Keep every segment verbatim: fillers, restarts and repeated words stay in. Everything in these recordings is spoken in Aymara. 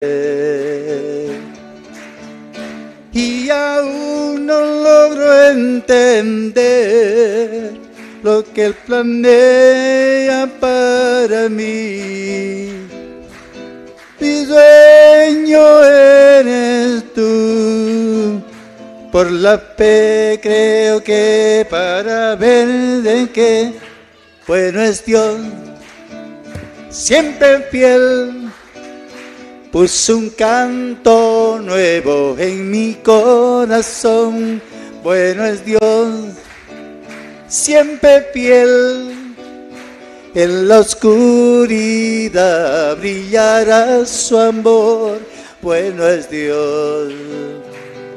Y aún no logro entender lo que él planea para mí. Mi dueño eres tú, por la fe creo que para ver de qué bueno es Dios, siempre fiel. Puso un canto nuevo en mi corazón. Bueno es Dios, siempre fiel. En la oscuridad brillará su amor. Bueno es Dios,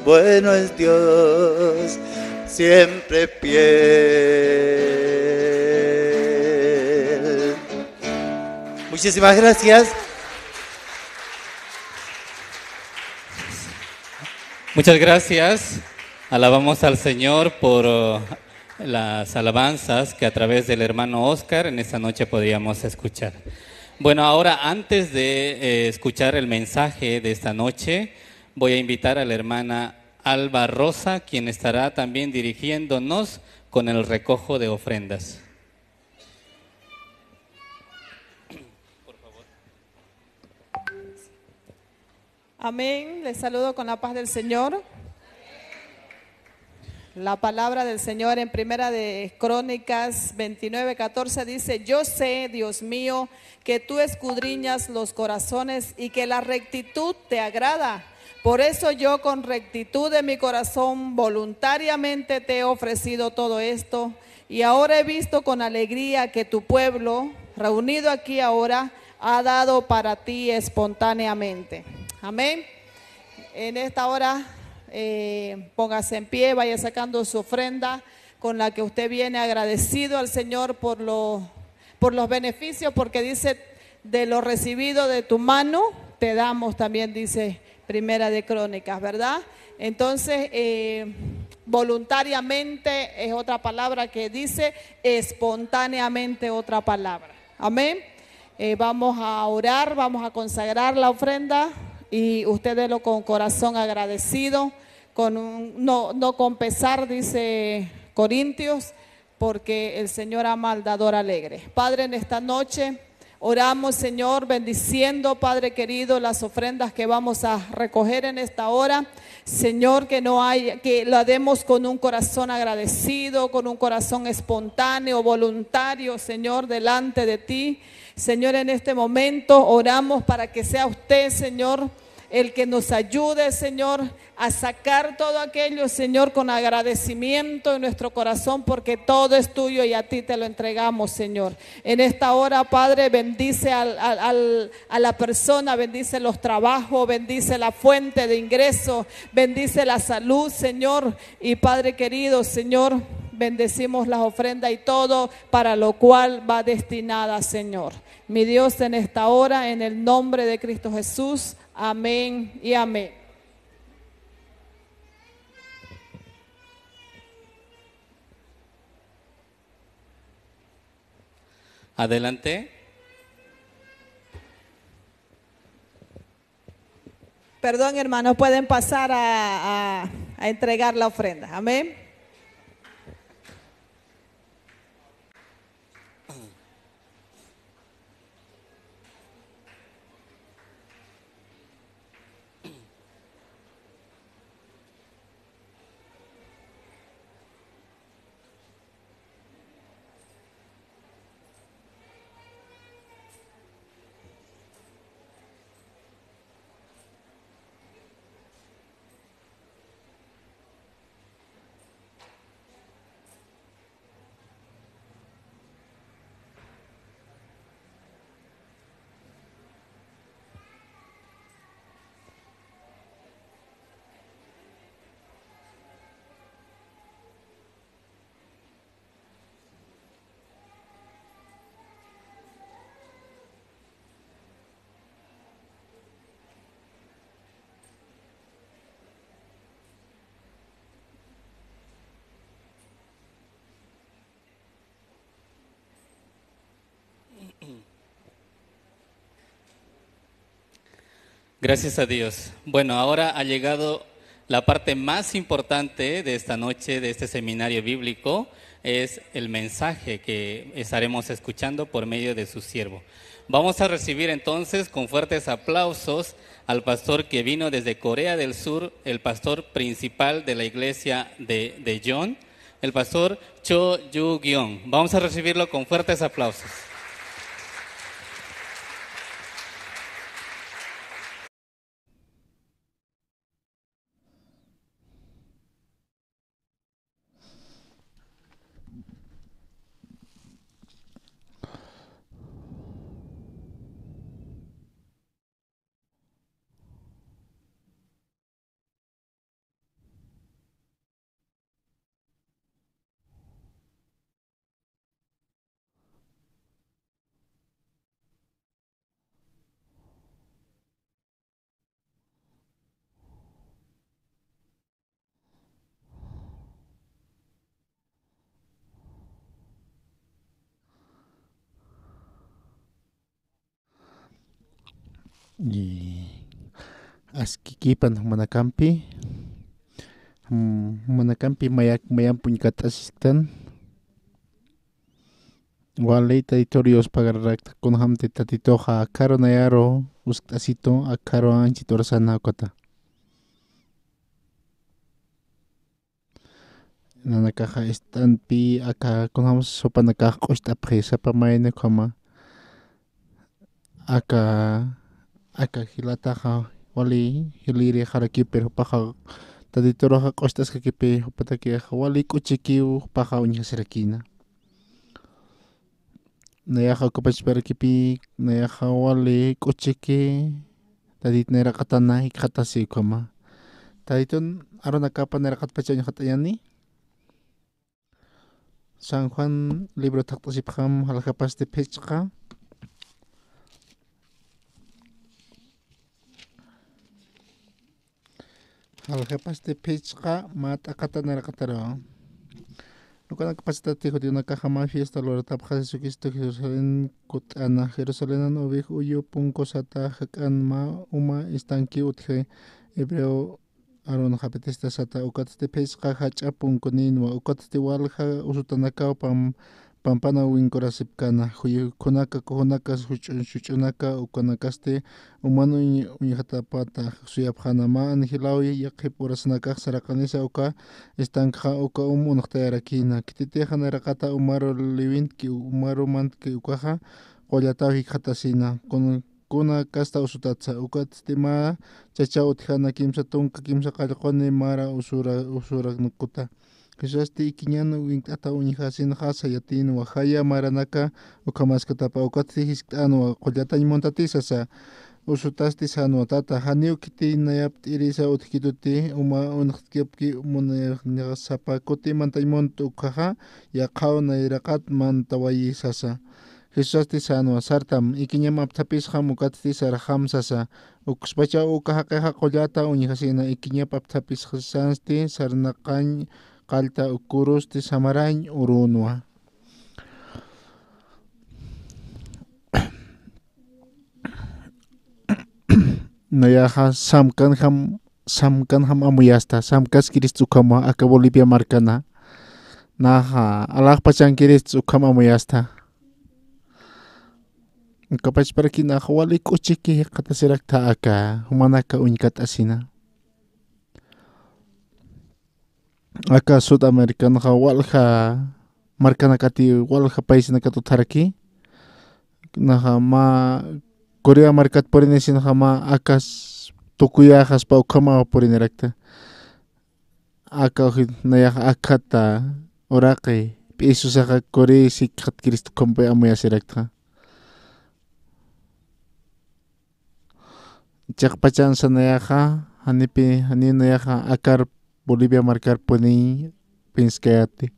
bueno es Dios, siempre fiel. Muchísimas gracias. Muchas gracias. Alabamos al Señor por, uh, las alabanzas que a través del hermano Oscar en esta noche podíamos escuchar. Bueno, ahora antes de, eh, escuchar el mensaje de esta noche, voy a invitar a la hermana Alba Rosa, quien estará también dirigiéndonos con el recojo de ofrendas. Amén. Les saludo con la paz del Señor. La palabra del Señor en Primera de Crónicas veintinueve catorce dice: "Yo sé, Dios mío, que tú escudriñas los corazones y que la rectitud te agrada. Por eso yo con rectitud de mi corazón voluntariamente te he ofrecido todo esto, y ahora he visto con alegría que tu pueblo, reunido aquí ahora, ha dado para ti espontáneamente". Amén. En esta hora, eh, póngase en pie, vaya sacando su ofrenda con la que usted viene agradecido al Señor por lo, por los beneficios, porque dice: "De lo recibido de tu mano te damos", también dice Primera de Crónicas, ¿verdad? Entonces, eh, voluntariamente es otra palabra que dice, espontáneamente otra palabra. Amén. Eh, vamos a orar, vamos a consagrar la ofrenda y usted délo con corazón agradecido, con un, no, no con pesar, dice Corintios, porque el Señor ama al dador alegre. Padre, en esta noche oramos, Señor, bendiciendo, Padre querido, las ofrendas que vamos a recoger en esta hora. Señor, que no hay, que la demos con un corazón agradecido, con un corazón espontáneo, voluntario, Señor, delante de ti. Señor, en este momento oramos para que sea usted, Señor, el que nos ayude, Señor, a sacar todo aquello, Señor, con agradecimiento en nuestro corazón, porque todo es tuyo y a ti te lo entregamos, Señor. En esta hora, Padre, bendice al, al, al, a la persona, bendice los trabajos, bendice la fuente de ingreso, bendice la salud, Señor. Y Padre querido, Señor, bendecimos las ofrendas y todo para lo cual va destinada, Señor. Mi Dios, en esta hora, en el nombre de Cristo Jesús. Amén y amén. Adelante. Perdón, hermanos, pueden pasar a, a, a entregar la ofrenda. Amén. Gracias a Dios. Bueno, ahora ha llegado la parte más importante de esta noche, de este seminario bíblico, es el mensaje que estaremos escuchando por medio de su siervo. Vamos a recibir entonces con fuertes aplausos al pastor que vino desde Corea del Sur, el pastor principal de la iglesia de Daejeon, el pastor Cho Yu Gion. Vamos a recibirlo con fuertes aplausos. Y askikipan jumanakampi, jum-, jumanakampi mayak, mayamp uñkat'asisktan. Wali Tatitur Dios pagararakta, kunjamti Tatituxa akharu nayaru uskt'asitu, akharu anchit urasana ukata. Nanakaxa ist'anpi aka kunjams jupanakax q'ucht'apxi, sapa mayni ukhama. Aka, aka jilataxa wali jiliri jarakipi, pero jupaxa Tatituruxa q'ucht'askakipi, jupatakixa wali k'uchikiw jupaxa uñjasirakïna. Nayaxa ukapachparakipi, nayaxa wali k'uchiki Tatit nayraqatana jikxatasi ukhama. Tatitun arunakapa nayraqatpacha uñjat'ayani. San Juan libro thaqt'asipxam, jaljapasti phichqa. Jaljapasti phichqa, mä t'aqata nayraqataru. Ukanakpachatati judionakaxa mä fiesta luratapxaspa Jesucristo Jerusalén kutt'ana. Jerusalenan Uvij uyu punku sata jak'an mä uma estanque utji, hebreo Aarón japitista sata. Ukatsti phichqa jach'a punkunïnwa, ukatsti walja usutanakaw pam-, pampanaw winkurasipkana. Juy-, khunaka, kujunaka, juch'un-, juch'unaka, ukanakasti uman uñ-, uñjatapata suyapxäna. Mä angelay yaqhip urasanakax saraqanisa uka estanquxa uka um unxtayarakïna. Khititixa nayraqata umaru liwintki, umaru mantki ukaxa qullataw jikxatasina. Kun-, kuna kasta usutatsa, ukatsti mä chachaw utjäna kimsa tunka kimsa qallquni mara usura, usurakuta. Jesusti ikiñan winkt'ata uñjasinxa sayatïnwa, jaya maranaka ukhamaskatapa. Ukatsti jiskt'änwa, qullatañ muntati sasa. Usutasti sänwa, tata, janiw khiti nayapt'irisa utjkituti, uma unxtkipki munirxnixa, sapa kuti mantañ munt ukkhaxa, yaqhaw nayraqat mantawayi sasa. Jesusti sänwa, sartam, ikiñam apthapisxam, ukatsti sarxam sasa. Ukspachaw uka jaqixa qullata uñjasina, ikiñap apthapisxansti sarnaqañ qallta, ukurusti samarañ urünwa. Nayaxa samkanjam, samkanjam amuyasta, samkaskirist ukhama aka Bolivia markana. Naxa alaxpachankirist ukham amuyasta. Ukapachparakïnaxa wali k'uchiki jikxatasirakta aka, jumanaka uñkat'asina. Aka Sudamericanxa walja markanakati, walja paisnakat utjaraki. Naxa mä Corea markat purinisinxa mä akas tukuyaxaspa ukhamaw purinirakta. Aka uji nayaxa akhata uraqi p'isusaxa Corea sikxatkirist ukhampi amuyasirakta. Chiqpachansa nayaxa, janipi, janiw nayaxa akar Bolivia markar puriniñ pinskayäti.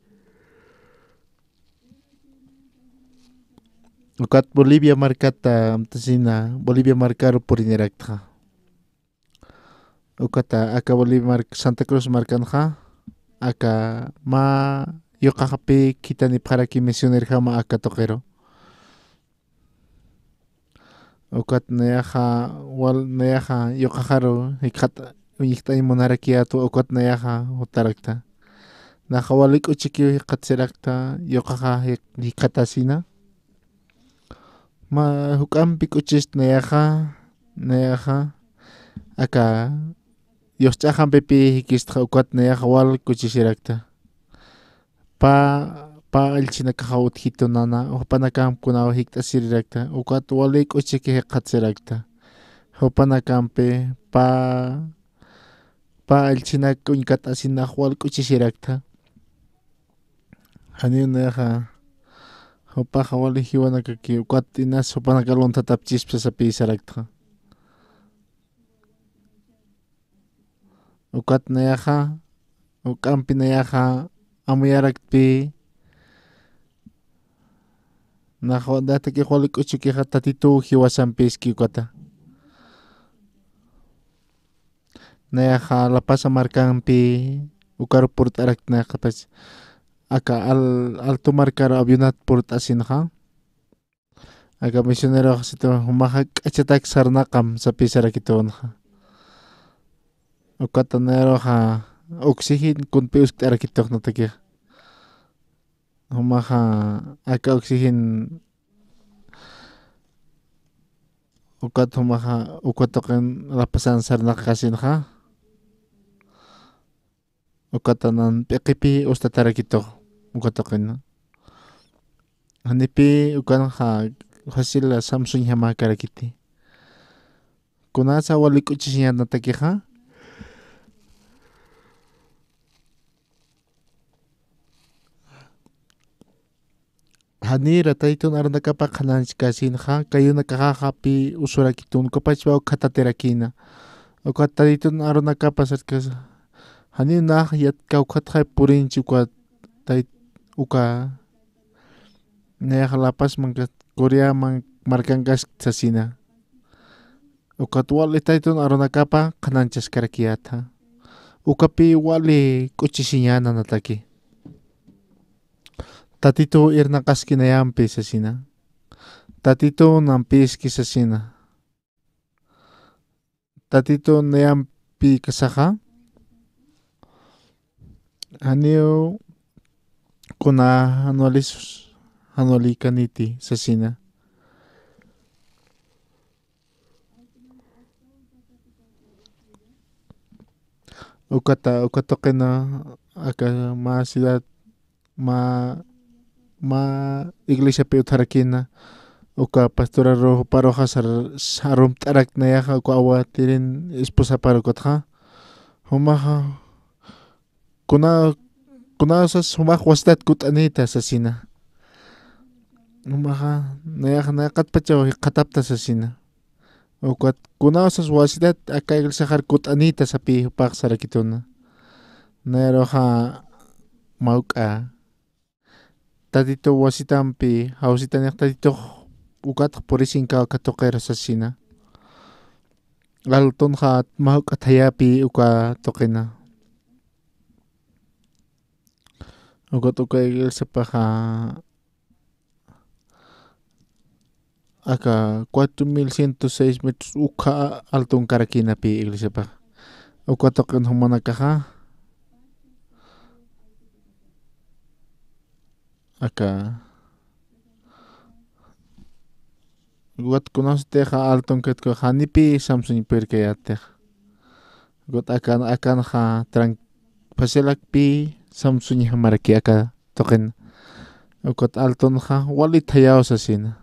Ukat Bolivia markata amtasina, Bolivia markaru puriniraktxa. Ukata aka Bolivia mark-, Santa Cruz markanxa, aka mä yuqaxapi khitanipxaraki misionirjama aka tuqiru. Ukat nayaxa, wal nayaxa yuqaxaru jikxat uñjt'añ munarakiyätwa, ukat nayaxa jutarakta. Naxa wali k'uchikiw jikxatsirakta, yuqaxa jik-, jikxatasina. Mä juk'ampi k'uchist nayaxa, nayaxa, aka Dios ch'axampipï jikistxa, ukat nayaxa wal k'uchisirakta. Pä, pä allchhinakaxaw utjitunana, jupanakamp kunaw jikt'asirirakta, ukat wali k'uchiki jikxatsirakta. Jupanakampi pä, pä allchhinak uñkat'asinax wal k'uchisirakta. Janiw nayaxa, jupaxa wali jiwanakaki, ukat inas jupanaka lunthatapchispa sapïsaraktxa. Ukat nayaxa, juk'ampi nayaxa, amuyaraktpï, nax wa-, natakix wali k'uchukixa Tatituw jiwasampiski ukata. Nayaxa La Paz markampi ukaru purt'arakt nayaxpach. Aka al-, Alto markaru avionat purt'asinxa. Aka misioneroxa situ, jumaxa k'achatak sarnaqam sapïsarakitunxa. Ukata nayaruxa oxígeno kunpi uskt'arakitux natakixa. Jumaxa aka oxígeno, ukat jumaxa uka tuqin La Pazan sarnaqkasinxa. Ukata nan p'iqipï ustatarakitux uka tuqina. Janipï ukanxa fácil samsuñjamäkarakiti. Kunasa wali k'uchisiñanatakixa. Janïra Taytun arunakapa qhanañchkasinxa, kayunakaxaxa pï usurakitun, ukapachpa ukhatatirakïna. Ukat Taytun arunakapa sarkasa. Janiw nax yat kawkhatxay purinchi uka tayt-, uka nayax La Paz manka-, Corea man-, markankask sasina. Ukat wali Taytun arunakapa qhanañchaskarakiyätxa. Ukapï wali k'uchisiñänanataki. Tatituw irnaqaski nayampi sasina. Tatituw nampïski sasina. Tatituw nayampïkasaxa. Janiw kuna jan walisus, jan walikaniti sasina. Ukata, uka tuqina, aka mä ciudad, mä, mä iglesiapi utjarakïna, uka pastoraru juparuxa sar-, sarumt'arak nayaxa uka awatirin esposapar ukatxa. Jumaxa, kuna, kunasas jumax wasitat kut'anïta sasina. Jumaxa, nayaxa, nayaqatpachaw jikxatapta sasina. Ukat kunasas wasitat aka iglesiaxar kut'anïta sapï jupax sarakituna. Nayaruxa mawk'a. Tatituw wasitampi, jawsitanix Tatitux ukatx purisinkaw aka tuqir sasina. Altunxa mawk'a thayapï uka tuqina. Ukat uka iglesiapaxa aka cuatro mil ciento seis metros ukha altunkarakïnapï iglesiapax. Uka tuqin jumanakaxa. Aka. Ukat kunasatixa altunkatku janipï samsuñpirkayätix. Ukat akan, akanxa tran-, facilakpï samsuñjamaraki aka tuqin. Ukat altunxa wali thayaw sasina.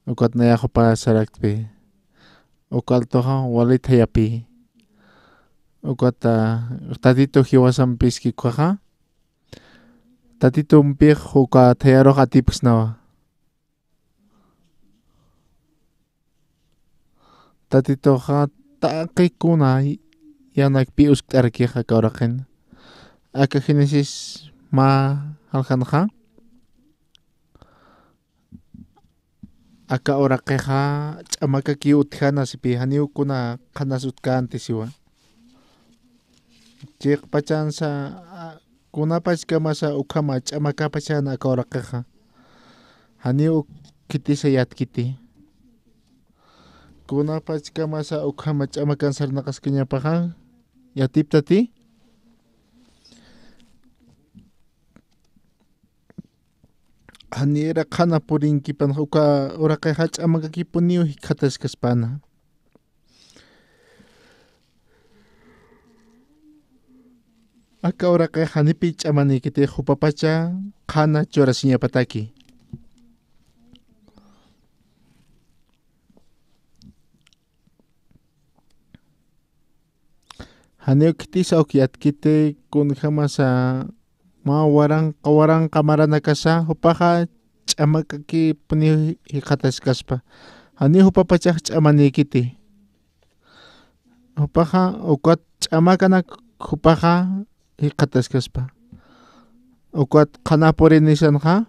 Ukat nayax jupa saraktpï. Uka altuxa wali thayapï. Ukat, ah, Tatitu jiwasampiski ukhaxa. Tatitumpix uka thayarux atipksnawa. Tatituxa taqi kuna yanakpï uskt'arakixa aka uraqin. Aka Génesis mä jaljanxa. Aka uraqixa ch'amakakiw utjäna sipï, janiw kuna qhanas utkänti siwa. Chiqpachansa, a, kunapachkamasa ukhama ch'amakapachäna aka uraqixa. Janiw uk khitisa yatkiti. Kunapachkamasa ukhama ch'amakan sarnaqaskañapaxa, yatiptati. Janira qhana purinkipan uka uraqixa ch'amakakipuniw jikxataskaspana. Aka uraqix janipi ch'amanikiti jupapacha qhana churasiñapataki. Janiw khitisa uk yatkiti kunjamasa mä waranqa waranqa maranakasa jupaxa ch'amakakipuniw jikxataskaspa. Janiw jupapachax ch'amanikiti. Jupaxa ukat ch'amakanak jupaxa jikxataskaspa. Ukat qhana purinisanxa.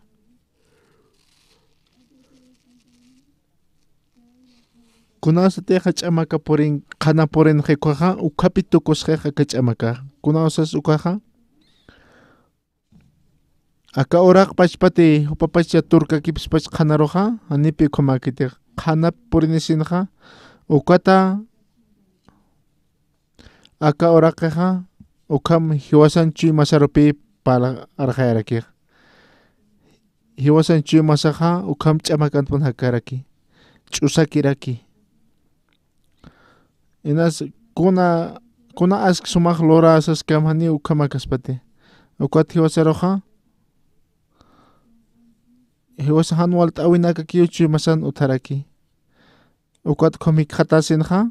Kunawsatixa ch'amaka purin, qhana purinxi ukhaxa, ukhapi tukusxix aka ch'amakax. Kunawsas ukhaxa. Aka uraqpachpati, jupapacha turkakipspach qhanaruxa, janipi ukhamäkitix. Qhanap purinisinxa, ukata aka uraqixa, ukham jiwasan chuymasarupi parla arxayarakix. Jiwasan chuymasaxa, ukham ch'amakantpun jakaraki. Ch'usakiraki. Inas kuna, kuna ask sumax lurasaskamani ukhamakaspati. Ukat jiwasaruxa, jiwasa jan walt'äwinakakiw chuymasan utjaraki. Ukat ukham jikxatasinxa.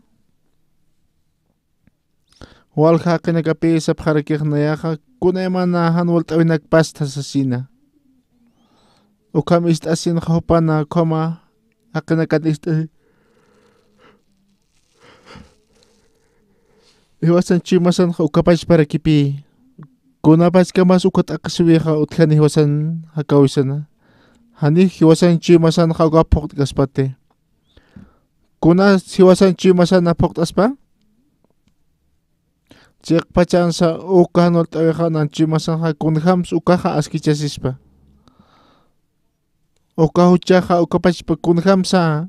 Walja jaqinakapi sapxarakix nayaxa, kunaymana jan walt'äwinak pasta sasina. Ukham ist'asinxa jupana ukhama jaqinakat ist'asi. Jiwasan chuymasanxa ukapachparakipi. Kunapachkamas uka t'aqhisiwixa utjani jiwasan jakawisana. Jani jiwasan chuymasanxa uka phuqt'kaspati. Kuna jiwasan chuymasana phuqt'aspa? Chiqpachansa uka jan walt'äwixa nan chuymasanxa kunjams ukaxa askichasispa. Uka juchaxa ukapachpa kunjamsa.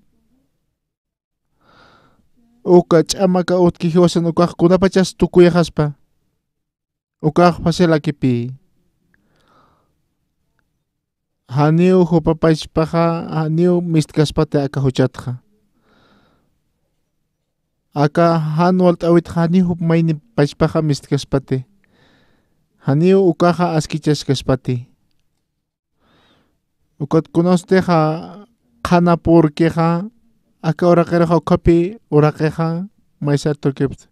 Uka ch'amaka utki jiwasan ukax kunapachas tukuyxaspa. Ukax facilakipï. Janiw jupapachpaxa, janiw mistkaspati aka juchatxa. Aka jan walt'äwitxa janiw jup maynipachpaxa mistkaspati. Janiw ukaxa askichaskaspati. Ukat kunawstixa qhana purkixa, aka uraqiruxa ukhapi uraqixa, maysa tukipta.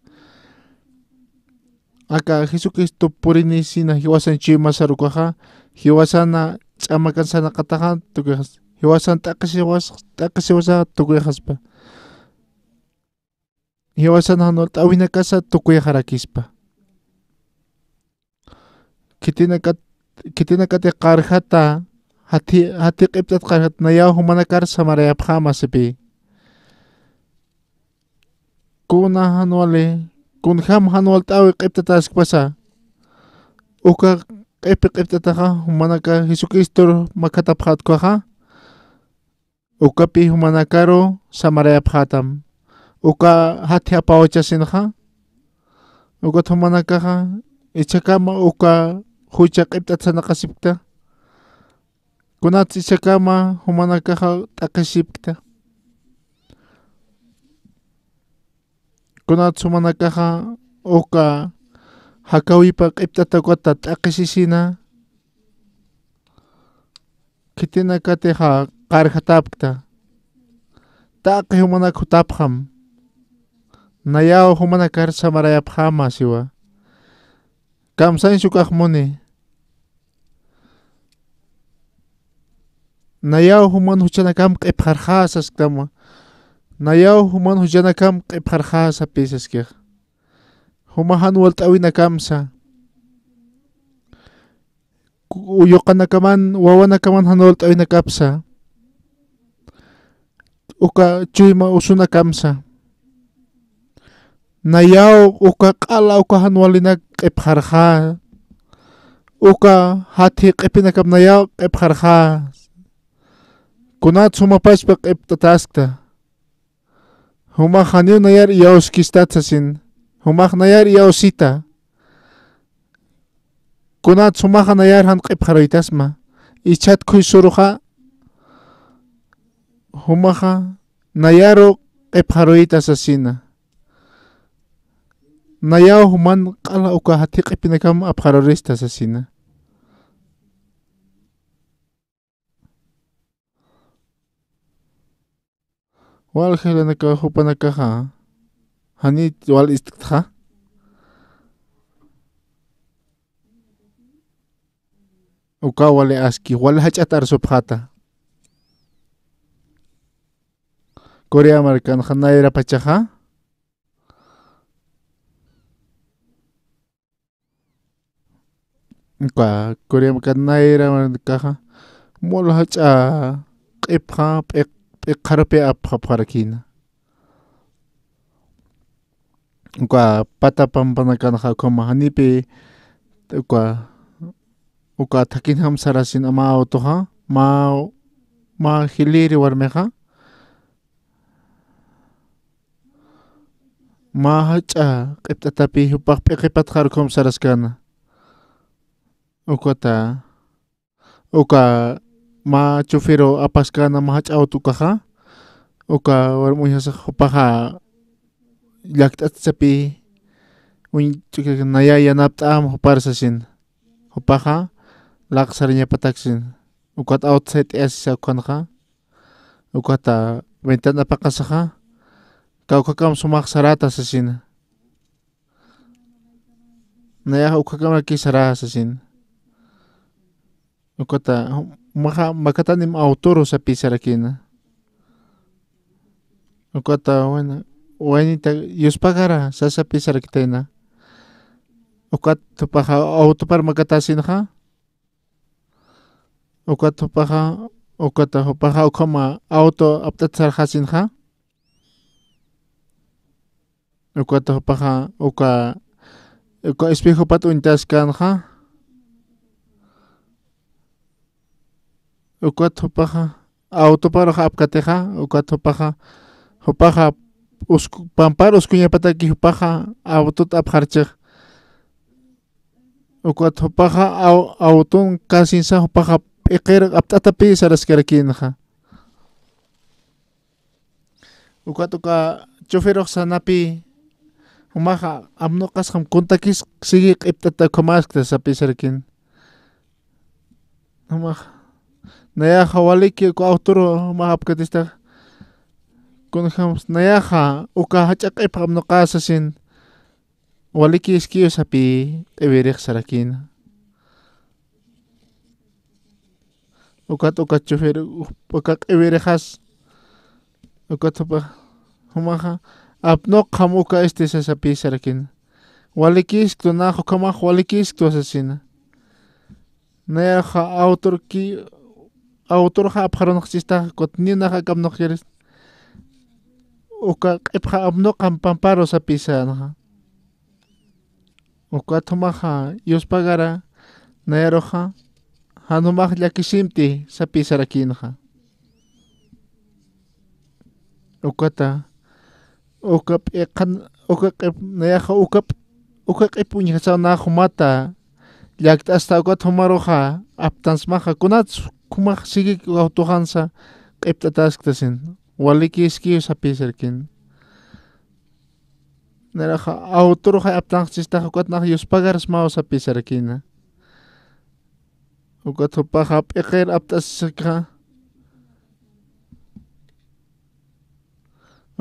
Aka Jesucristo purinisina jiwasan chuymasar ukaxa, jiwasana ch'amakan sarnaqataxa tukuyxas, jiwasan t'aqhisiwas, t'aqhisiwasa tukuyxaspa. Jiwasan jan walt'äwinakasa tukuyxarakispa. Khitinakat, khitinakati qarjata, jati, jati q'ipt'at qarjata, nayaw jumanakar samarayapxäma sipï. Kuna jan wali, kunjam jan walt'äwi q'ipt'ataskpasa. Uka q'ipi q'ipt'ataxa, jumanaka Jesucristor makhatapxät ukaxa. Ukapi jumanakaru samarayapxätam. Uka jati apawachasinxa. Ukat jumanakaxa, ichhakama uka jucha q'ipt'at sarnaqasipkta. Kunats ichhakama jumanakaxa t'aqhisipkta. Kunats jumanakaxa uka jakawipa q'ipt'ata ukata t'aqhisisina. Khitinakatixa qarjatapkta. Taqi jumanak jutapxam. Nayaw jumanakar samarayapxäma siwa. Kamsañs ukax muni. Nayaw juman juchanakam q'ipxarxä sasktama. Nayaw juman juchanakam q'ipxarxä sapï saskix. Juma jan walt'äwinakamsa. Ku-, yuqanakaman, wawanakaman jan walt'äwinakapsa. Uka chuyma usunakamsa. Nayaw uka q'ala uka jan walinak q'ipxarxä. Uka jati q'ipinakap nayaw q'ipxarxä. Kunat sumapachpa q'ipt'ataskta. Jumax janiw nayar iyawskistat sasin. Jumax nayar iyawsita. Kunat jumaxa nayar jan q'ipxaruytasma. Ischhat khuysuruxa. Jumaxa nayaru q'ipxaruyta sasina. Nayaw juman q'ala uka jati q'ipinakam apxarurista sasina. Wal jilanaka jupanakaxa, janit wal istktxa. Uka wali aski, wali jach'at arsupxata. Corea markanxa nayra pachaxa. Uka Corea markan nayra markaxa mul jach'a q'ipxa, p'iq-, p'iqxarupi apxapxarakina. Uka pata pampanakanxa ukhama janipi uka, uka thakinjam sarasin ama autoxa, ma, ma jiliri warmixa. Mä jach'a q'ipt'atapi jupax p'iqipatxar ukham saraskana. Ukata, uka mä chufiro apaskäna mä jach'a auto ukaxa, uka warm uñjasax jupaxa llakt'atsapi, uñ-, naya yanapt'am jupar sasin. Jupaxa laqsarañapataksin. Ukat auto sayt'ayasisa ukhanxa. Ukata ventana paqasaxa, kawkhakam sumax sarata sasina. Nayaxa ukhakamaki sara sasina. Ukata, jumaxa makatanim autoru sapi sarakina. Ukata, bueno, waynita yuspagara sasapi sarakitayna. Ukat jupaxa autopar makatasinxa. Ukat jupaxa, ukat jupaxa ukhama auto apt'at sarxasinxa. Ukat jupaxa, uka, uka espejopat uñtaskanxa. Ukat jupaxa, autoparuxa apkatixa, ukat jupaxa, jupaxa usku-, pampar uskuñapataki jupaxa, autot apxarchix. Ukat jupaxa au-, auton kasinsa jupaxa p'iqir apt'atapi saraskarakinxa. Ukat uka choferux sanapi, jumaxa apnuqasxam kuntakis sigui q'ipt'ata ukhamaskta sapi sarakin. Jumaxa, nayaxa waliki uka autoru jumax apkatistax. Kunjams nayaxa uka jach'a q'ipxa apnuqasasin. Walikiskiw sapi q'iwirix sarakina. Ukat, ukat chofer, uka q'iwirixas, ukat jupa, jumaxa, apnuqxam uka este sasapi sarakina. Walikisktu nax ukhamax walikisktu sasina. Nayaxa autorki, autorxa apxarunxchistax, ukat ni nax aka apnuqkiris. Uka q'ipxa apnuqam pamparu sapisanxa. Ukat jumaxa yuspagara, nayaruxa, jan jumax llakisimti sapisarakinxa. Ukata, uka p'iqan, uka q'ip, nayaxa uka p-, uka q'ip uñjasaw nax jumata llakt'asta ukat jumaruxa aptansmaxa, kunats jumax sigui autoxansa q'ipt'atasktasin, walikiskiw sapisarakin. Nayraxa autoruxa aptanxchistax ukat nax yuspagarsmaw sapisarakina. Ukat jupaxa p'iqir apt'asisakxa.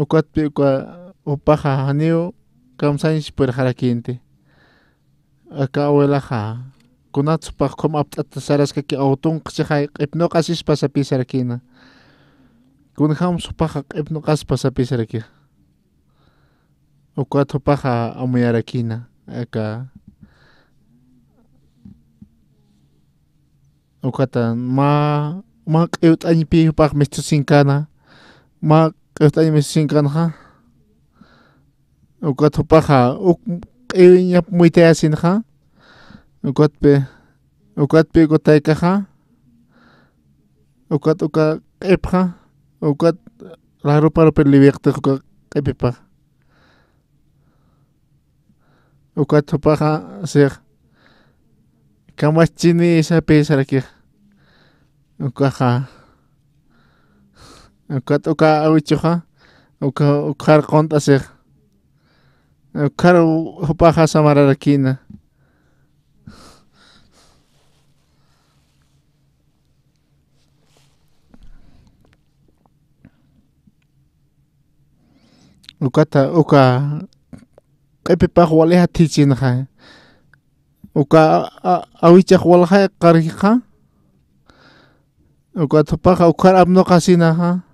Ukatpi uka jupaxa janiw kamsañch purxarakinti. Aka abuelaxa, kunats jupax ukham apt'ata saraskaki auton q'chixay q'ipnuqasispa sapisarakina. Kunjams jupaxa q'ipnuqaspa sapisarakixa. Ukat jupaxa amuyarakina, aka, ukata mä, mä q'iwt'añpi jupax mistusinkana, mä q'iwt'añ mistusinkanxa, ukat jupaxa uk q'iwiñap muytayasinxa, ukatpi, ukatpi uka taykaxa, ukat uka q'ipxa, ukat laruparupi liwiqtix uka q'ipipax. Ukat jupaxa six, kamachchini sapï sarakix. Ukaxa, ukat uka awichuxa, uka, ukxar qunt'asix. Ukhar jupaxa samararakïna. Ukata, uka q'ipipax wali jathïchinxa. Uka a-, a-, awichax walxay qarkixa. Ukat jupaxa ukhar apnuqasinaxa.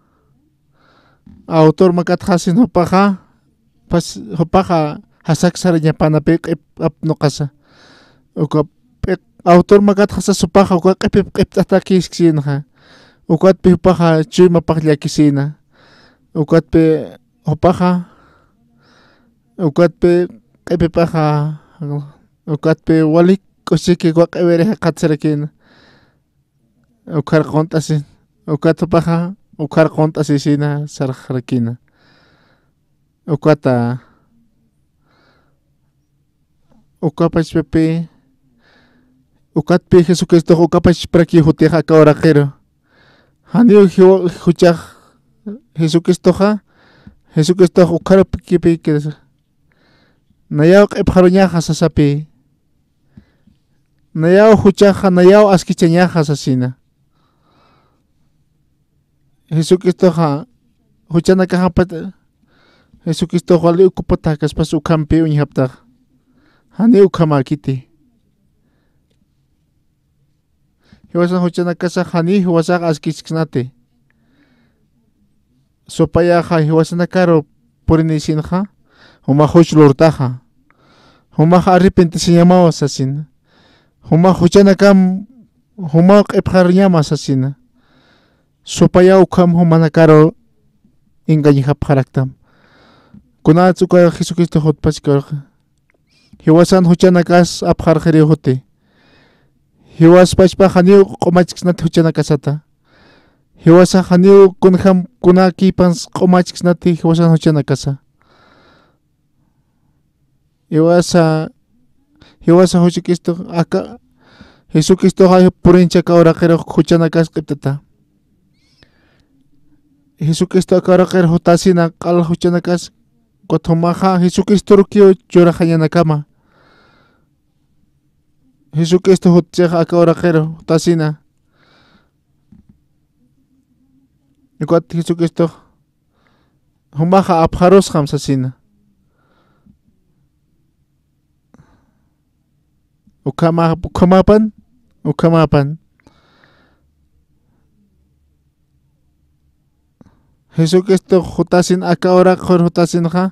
Autor makatxasin jupaxa, pas, jupaxa jasak sarañapanapï q'ip apnuqasa. Uka p'i-, autor makatxasa jupaxa uka q'ipip q'ipt'atakïsksinxa. Ukatpï jupaxa chuymapax llakisïna. Ukatpï jupaxa, ukatpï q'ipipaxa, ukatpï walik k'uchiki waq'iwiri jikxat sarakïna. Ukhar qunt'asi, ukat jupaxa, ukhar qunt'asisina sarxarakïna. Ukata, ukapachpapï, ukatpï Jesucristox ukapachparakiw jutix aka uraqiru. Janiw jiw-, juchax Jesucristoxa, Jesucristox ukharapkipï kidasa. Nayaw q'ipxaruñaxa sasapï. Nayaw juchaxa, nayaw askichañaxa sasina. Jesucristoxa, juchanakaxapat, Jesucristox wali ukupatax kaspas ukhampï uñjaptax. Janiw ukhamäkiti. Jiwasan juchanakasax janiw jiwasax askichksnati. Supayaxa jiwasanakaru purinïsinxa, jumax juch lurtaxa. Jumax arrepentisiñamaw sasina. Jumax juchanakam, jumaw q'ipxaruñama sasina. Supayaw ukham jumanakaru engañjapxaraktam. Kunats uka Jesucristo jutpachkarux. Jiwasan juchanakas apxarxiriw juti. Jiwas pachpa janiw q'umachksnati juchanakasata. Jiwasax janiw kunjam kunäkipans q'umachksnati jiwasan juchanakasa. Jiwasa, jiwasa Jesucristo aka, Jesucristoxa purincha aka uraqirux juchanakas q'ipt'ata. Jesucristo aka uraqir jutasina q'al juchanakas, ukat jumaxa Jesucristorukiw churaxañanakama. Jesucristo jutchix aka uraqir jutasina. Ukat Jesucristox jumaxa apxarusxam sasina. Ukhama-, ukhamapan, ukhamapan. Jesucristo jutasin aka uraqir jutasinxa,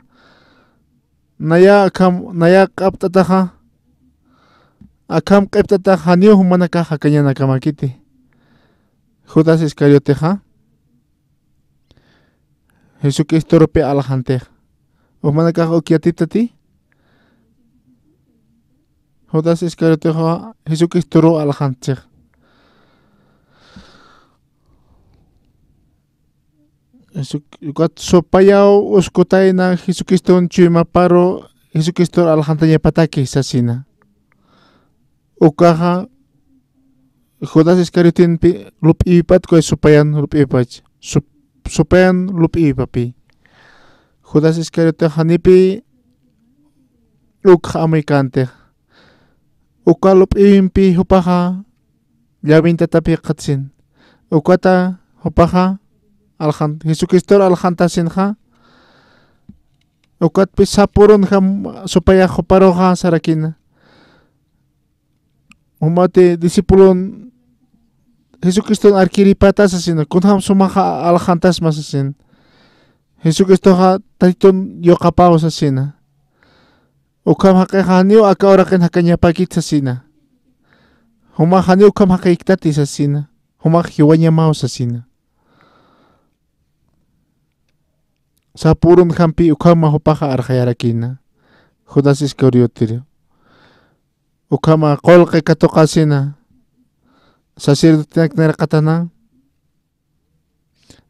naya akham, naya q'apt'ataxa, akham q'ipt'ataxa, janiw jumanakax jakañanakamäkiti. Judas Iscariotexa. Jesucristorupi aljantix. Jumanakax uk yatiptati. Judas Iscariotexa Jesucristoru aljantchix. Jesu-, ukat supayaw uskutayna Jesucriston chuymaparu Jesucristor aljantañapataki sasina. Ukaxa Judas Iscariotempi lup'iwipat, kuy supayan lup'iwipach. Sup-, supayan lup'iwipapi. Judas Iscariote janipi ukx amuykantix. Uka lup'iwimpi jupaxa llawintatapi qhatsin. Ukata jupaxa aljan-, Jesucristor aljantasinxa. Ukatpi sapürunjam supayax juparuxa sarakina. Jumati discipulon Jesucriston arkiripata sasina, kunjam sumaxa aljantasma sasin. Jesucristoxa Taytun yuqapaw sasina. Ukham jaqixa janiw aka uraqin jakañapäkit sasina. Jumax janiw ukham jaqïktati sasina. Jumax jiwañamaw sasina. Sapürunjampi ukhama jupaxa arxayarakina. Judas Iscarioteru. Ukhama qullqi katuqasina. Sacerdotenak nirqatana.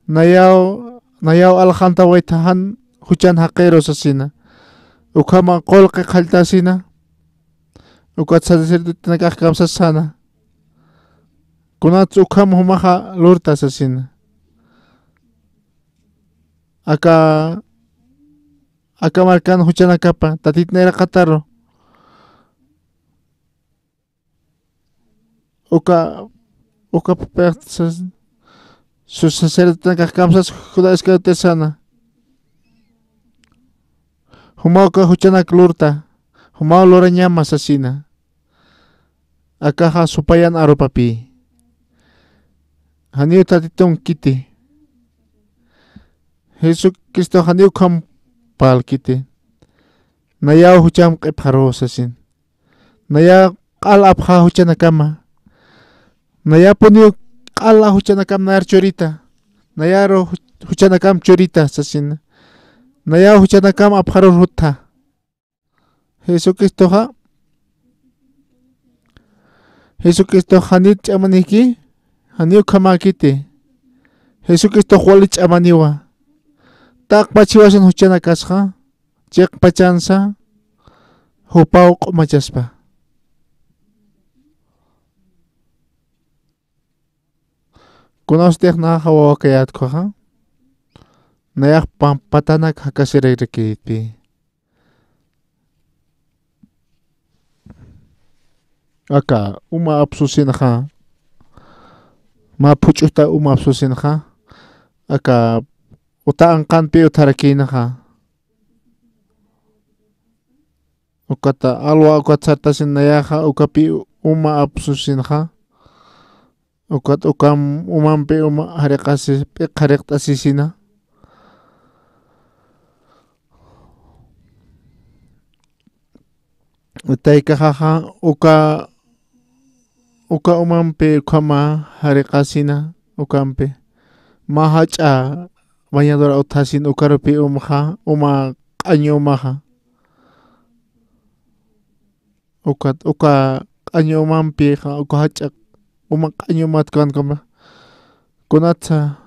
Nayaw, nayaw aljantawaytxa jan juchan jaqiru sasina. Ukhama qullqi qhalltasina. Ukat sacerdotenakax kamsasana. Kunats ukham jumaxa lurta sasina. Aka, aka markan juchanakapa, Tatit nayraqataru. Uka, uka papax sas-, sus sacerdotenakax kamsas Judas Iscariote sana. Jumaw uka juchanak lurta, jumaw lurañama sasina. Akaxa supayan arupapï. Janiw Tatitun kiti. Jesucristo janiw ukham parlkiti. Nayaw jucham q'ipxaru sasin. Naya q'al apxa juchanakama. Nayapuniw q'al juchanakam nayar churita. Nayaru ju-, juchanakam churita sasina. Nayaw juchanakam apxarur jutha. Jesucristoxa, Jesucristox janit ch'amaniki, janiw ukhamäkiti. Jesucristox wali ch'amaniwa. Taqpach jiwasan juchanakasxa, chiqpachansa, jupaw q'umachaspa. Kunawstix naxa wawakayät ukhaxa, nayax pam-, patanak jakasirakirakïtpï. Aka uma apsusinxa, mä phuch'uta uma apsusinxa, aka uta anqanpi utjarakïnxa. Ukata alwa ukat sartasin nayaxa, ukapï uma apsusinxa. Ukat ukam umampi uma jariqasi, p'iq jariqt'asisina. Taykaxaxa uka, uka umampi ukhama jariqasina, ukampi. Mä jach'a bañadora utjasin ukarupï umxa, uma q'añu umaxa. Ukat, uka q'añu umampixa, uka jach'a uma q'añu umat kankama. Kunatsa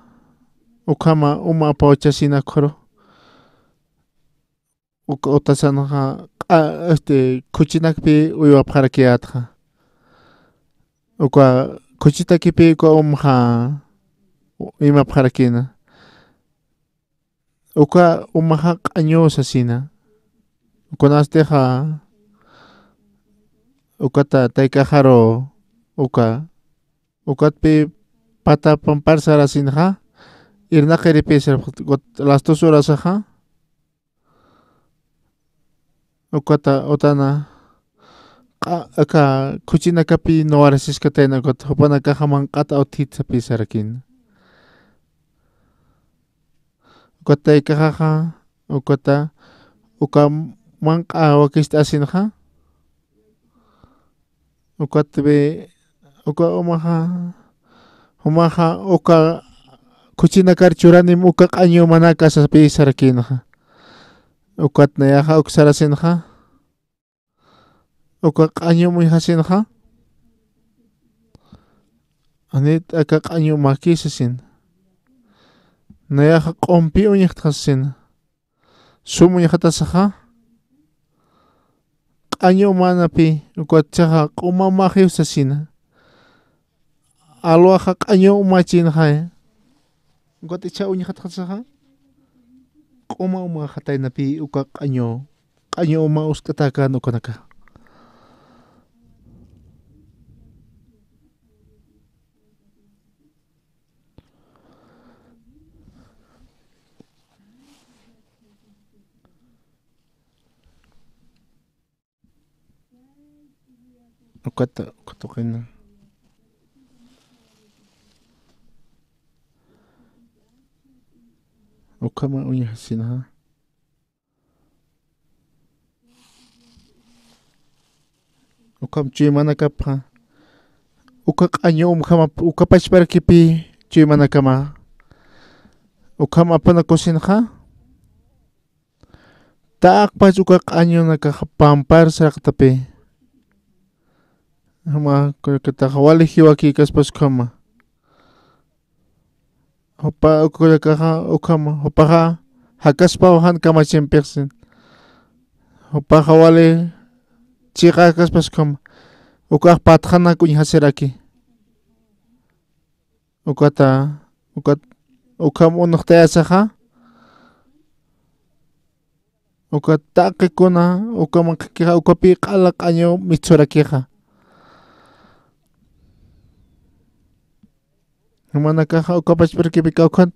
ukhama uma apawchasina ukharu. Uka utasanxa, q'a-, este, khuchinakpi uywapxarakiyätxa. Uka khuchitakipï uka umxa imapxarakïna. Uka umaxa q'añu sasina. Kunatstixa ukata taykaxaru uka, ukatpï pata pampar sarasinxa, irnaqiripï sar-, las dos horasaxa, ukata utana, q'a-, aka khuchinakapï nuwarasiskatayna, ukat jupanakaxa manq'at awthit sapï sarakïna. Ukat taykaxaxa, ukata, uka manq'a wakicht'asinxa, ukatpï, uka umaxa, jumaxa, uka khuchinakar churanim uka q'añu umanaka sapï sarakïnxa. Ukat nayaxa uk sarasinxa, uka q'añu uñjasinxa, janit aka q'añu umäki sasin. Nayaxa q'umpi uñjtxa sasin. Sum uñjatasaxa, q'añu umanapï, ukat jichhaxa q'uma umaxiw sasina. Alwaxa q'añu umachinxaya. Ukat jichha uñjatxasaxa, q'uma umaxataynapï uka q'añu, q'añu uma usk'atäkän ukanaka. Ukata, uka tuqina. Ukhama uñjasina. Ukham chuymanakapxa. Uka q'añu umjama, uka pachparakipï chuymanakama. Ukham apanakusinxa. Taqpach uka q'añunakax pampar saraqtapï. Juma kullakatax wali jiwakïkaspas ukhama. Jupa uka kullakaxa ukhama, jupaxa jakaspaw jan kamachimpixsin. Jupaxa wali chiqakaspas ukham, ukax patxanak uñjasiraki. Ukata, ukat, ukham unuxtayasaxa, ukat taqikuna, ukamanqakixa, ukapi q'ala q'añu misturakixa. Jumanakaxa ukapachparakipi kawkhan,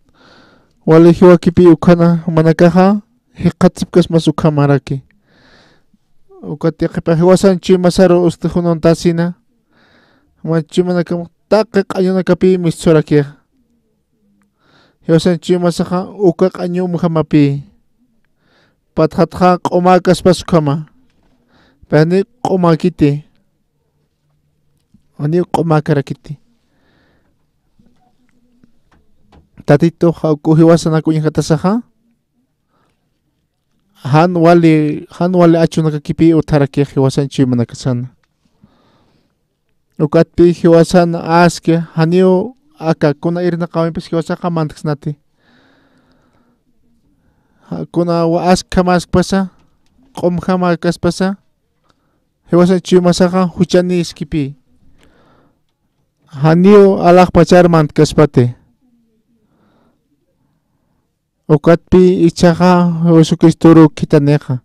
wali jiwakipi ukhana, jumanakaxa, jikxatsipkasmas ukhamaraki. Ukat yaqhipa jiwasan chuymasaru usti jununtasina. Juman chuymanakam taqi q'añunakapi misturakixa. Jiwasan chuymasaxa uka q'añu umjamapi. Patxatxa q'umäkaspas ukhama. Pero janiw q'umäkiti. Janiw q'umäkarakiti. Tatitux jawk'u jiwasanak uñjatasaxa. Jan wali, jan wali achunakakipi utjarakix jiwasan chuymanakasana. Ukatpi jiwasan aski, janiw aka kuna irnaqäwimpis jiwasaxa mantksnati. Ja, kuna wa askjamaskpasa, q'umjamäkaspasa, jiwasan chuymasaxa juchanïskipi. Janiw alaxpachar mantkaspati. Ukatpi ichhaxa Jesucristoru khithanixa.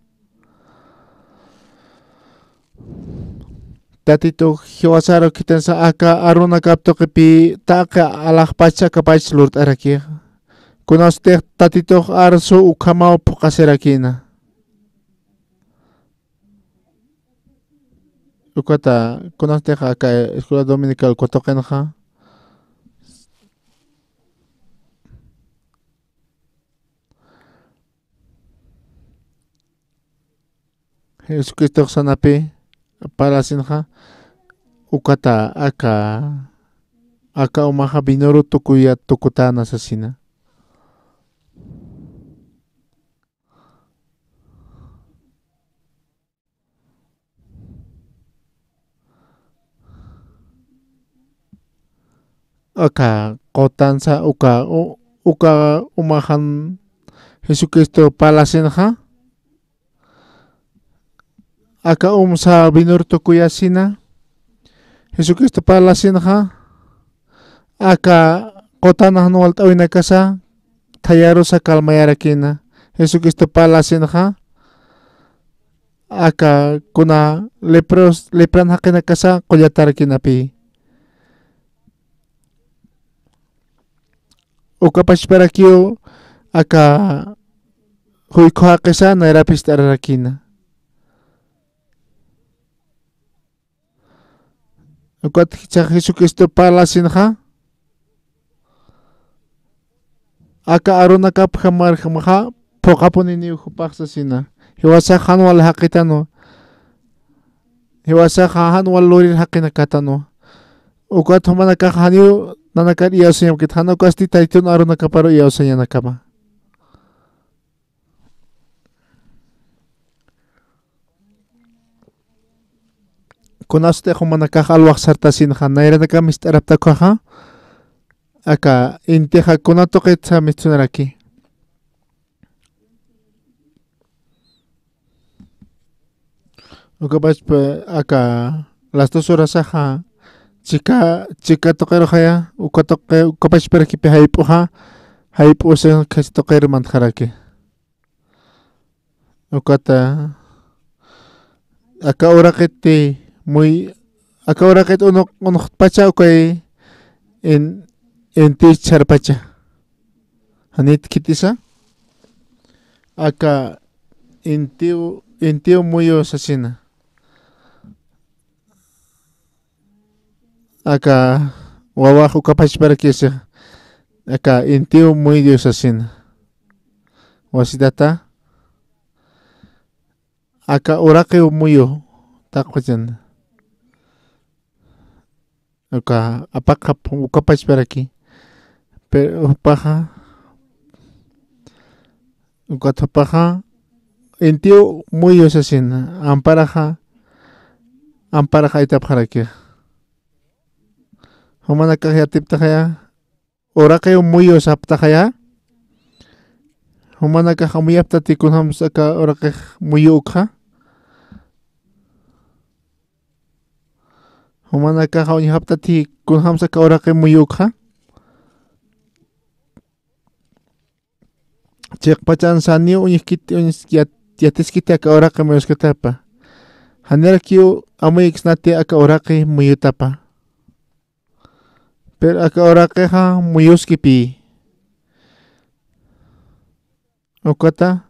Tatitu jiwasaru khitansa aka arunakap tuqipi taqi alaxpach akapach lurt'arakixa. Kunastix Tatitux arsu ukhamaw phuqasirakïna. Ukata, kunastix aka escuela dominical uka tuqinxa. Jesucristox sanapi parlasinxa, ukata aka, aka umaxa vinoru tukuya tukutäna sasina. Aka qutansa uka, u-, uka umaxan Jesucristo parlasinxa. Aka umsa vinor tukuyasina. Jesucristo parlasinxa. Aka qutana jan walt'äwinakasa thayarusa calmayarakïna. Jesucristo parlasinxa. Aka kuna lepros, lepran jaqinakasa qullatarakïnapï. Uka pachparakiw aka juykhu jaqisa nayrap jist'ararakïna. Ukat jichhax Jesucristo parlasinxa, aka arunakapjamar jamaxa phuqhapuniniw jupax sasina. Jiwasax jan wal jaqitanwa. Jiwasax jan wal lurir jaqinakätanwa. Ukat jumanakax janiw nanakar iyawsañapkit, jan ukasti Taytun arunakaparu iyawsañanakama. Kunasti jumanakax alwax sartasinxa, nayranakam jist'arapta ukkhaxa, aka intixa kuna tuqitsa mistsunaraki. Ukapachpa aka las dos horasaxa, chika, chika tuqiruxaya, uka tuqi, uka pachparakipi jayp'uxa, jayp'usa khasi tuqir mantxaraki. Ukata, aka uraqiti muy, aka uraqit unuq, unuqpacha ukay in, inti chharpacha. Janit khitisa, aka intiw, intiw muyu sasina. Aka wawax uka pachparakisa, aka intiw muyu sasina. Wasitata, aka uraqiw muyu, taqpachan. Uka apaqap, uka pachparaki. Pero jupaxa, ukat jupaxa, intiw muyu sasina, amparaxa, amparaxa aytapxarakixa. Jumanakax yatiptaxaya, uraqiw muyu saptaxaya, Jumanakax amuyaptati kunjams aka uraqix muyu ukxa. Jumanakax uñjaptati kunjams aka uraqi muyu ukxa. Chiqpachansa janiw uñjkit, uñs-, yat-, yatiskiti aka uraqi muyuskatapa. Janirakiw amuyksnati aka uraqi muyutapa. Pero aka uraqixa muyuskipï. Ukata,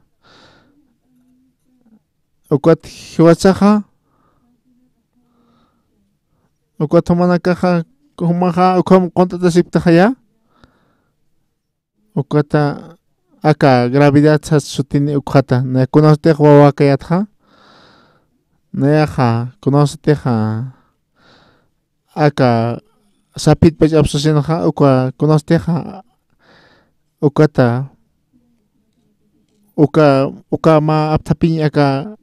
ukat jiwasaxa, ukat jumanakaxa, jumaxa ukham qunt'atasipktaxaya. Ukata aka gravedad sas sutini ukxata. Naya kunasutix wawakayatxa. Nayaxa kunasutixa aka saphitpach apsusinxa, uka kunasutixa ukata, uka, uka mä apthapiñ aka,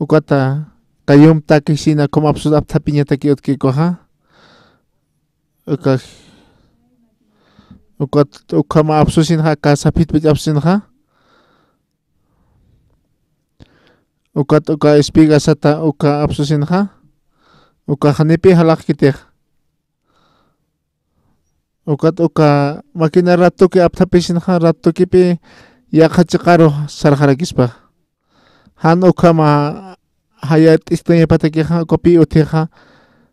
ukata kayumtaki sina kum apsus apthapiñataki utki ukaxa. Uka, ukat, ukhama apsusinxa, aka saphitpach apsusinxa. Ukat uka espigasata uka apsusinxa. Uka janipï jalaqkitix. Ukat uka makina ratuki apthapisinxa, ratukipi yaqha chiqaru sarxarakispa. Jan ukhama jayat'ist'añapatakixa, ukapï utjixa,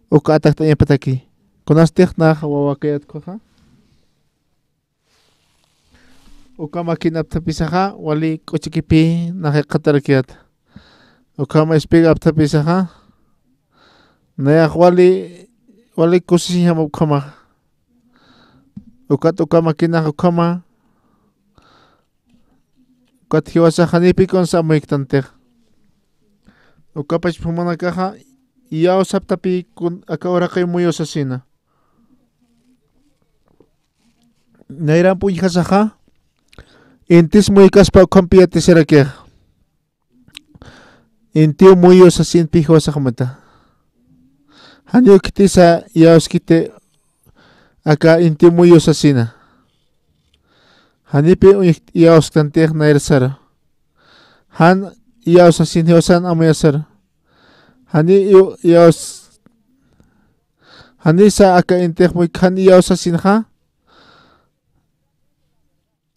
uka atakt'añapataki. Kunastix nax wawakayat ukhaxa. Uka makina apthapisaxa, wali k'uchikipï nax jikxatarakiyat. Ukhama espiga apthapisaxa, nayax wali, wali kusisiñjama ukhama. Ukat uka makinax ukhama, ukat jiwasax janipï kunsa amuyktantixa. Ukapach jumanakaxa, iyawsaptapï kun-, aka uraqi muyu sasina. Nayramp uñjasaxa, intis muykaspa ukhampi yatisirakixa. Intiw muyu sasinpï jiwasax mata. Janiw khitisa iyawskiti aka intiw muyu sasina. Janipï uñj-, iyawsktantix nayrasaru. Jan iyawsasin jiwasan amuyasaru. Jani iw-, iyaws-, janisa aka intix muyk jan iyawsasinxa.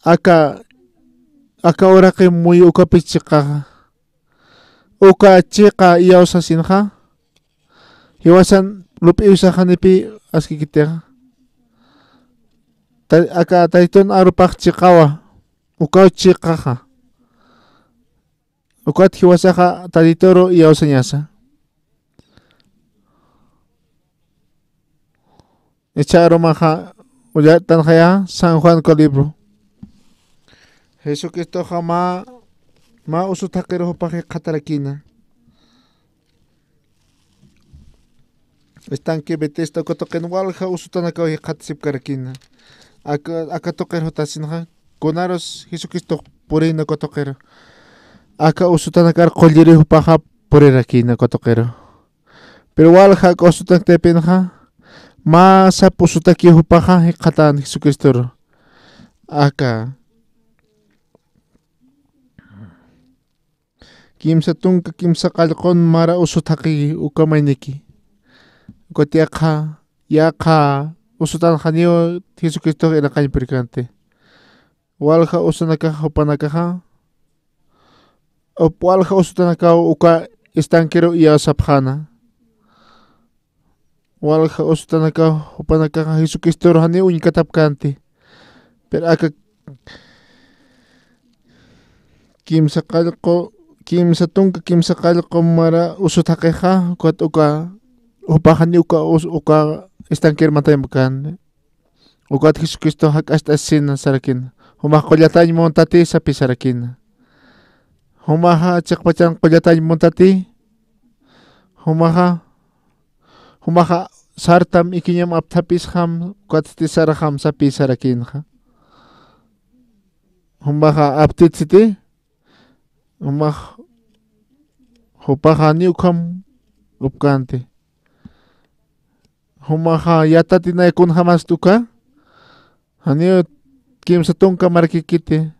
Aka, aka uraqi muyu ukapï chiqaxa. Uka chiqa iyawsasinxa. Jiwasan lup'iwsax janipï askikitixa. Ta-, aka taytun arupax chiqawa. Ukaw chiqaxa. Ukat jiwasaxa Tatituru iyawsañasa. Icha arumaxa ullartanxaya San Juan uka libro. Jesucristoxa mä, mä usut jaqiru jupax jikxatarakïna. Estanque Betesda uka tuqin walja usutanakaw jikxatasipkarakïna. Aka, aka tuqir jutasinxa, kunarus Jesucristox purïna uka tuqiru. Aka usutanakar qulliri jupaxa purirakïna uka tuqiru. Pero walja aka usutanak taypinxa, mä sap usutaki jupaxa jikxatän Jesucristoru. Aka. Kimsa tunka kimsa qallqun mara usut jaqi uka mayniki. Ukat yaqha, yaqha usutanxaniw Jesucristox irnaqañ purikanti. Walja usutanakaxa, jupanakaxa, up-, walja usutanakaw uka estanqueru iyawsapxäna. Walja usutanakaw, jupanakaxa Jesucristoru janiw uñkatapkänti. Pero aka kimsa qallqu, kimsa tunka kimsa qallqu mara usut jaqixa, ukat uka, jupax janiw uka us-, uka estanquer mantayapkänti. Ukat Jesucristo jak'acht'asina sarakïna. Jumax qullatañ muntati sapï sarakïna. Jumaxa chiqpachan qullatañ muntati. Jumaxa, jumaxa sartam ikiñam apthapisxam, ukat siti sarxam sapï sarakïnxa. Jumaxa aptit siti, jumax, jupaxa janiw ukham upkänti. Jumaxa yatati nay kunjämasti uka, janiw kimsa tunka markikiti,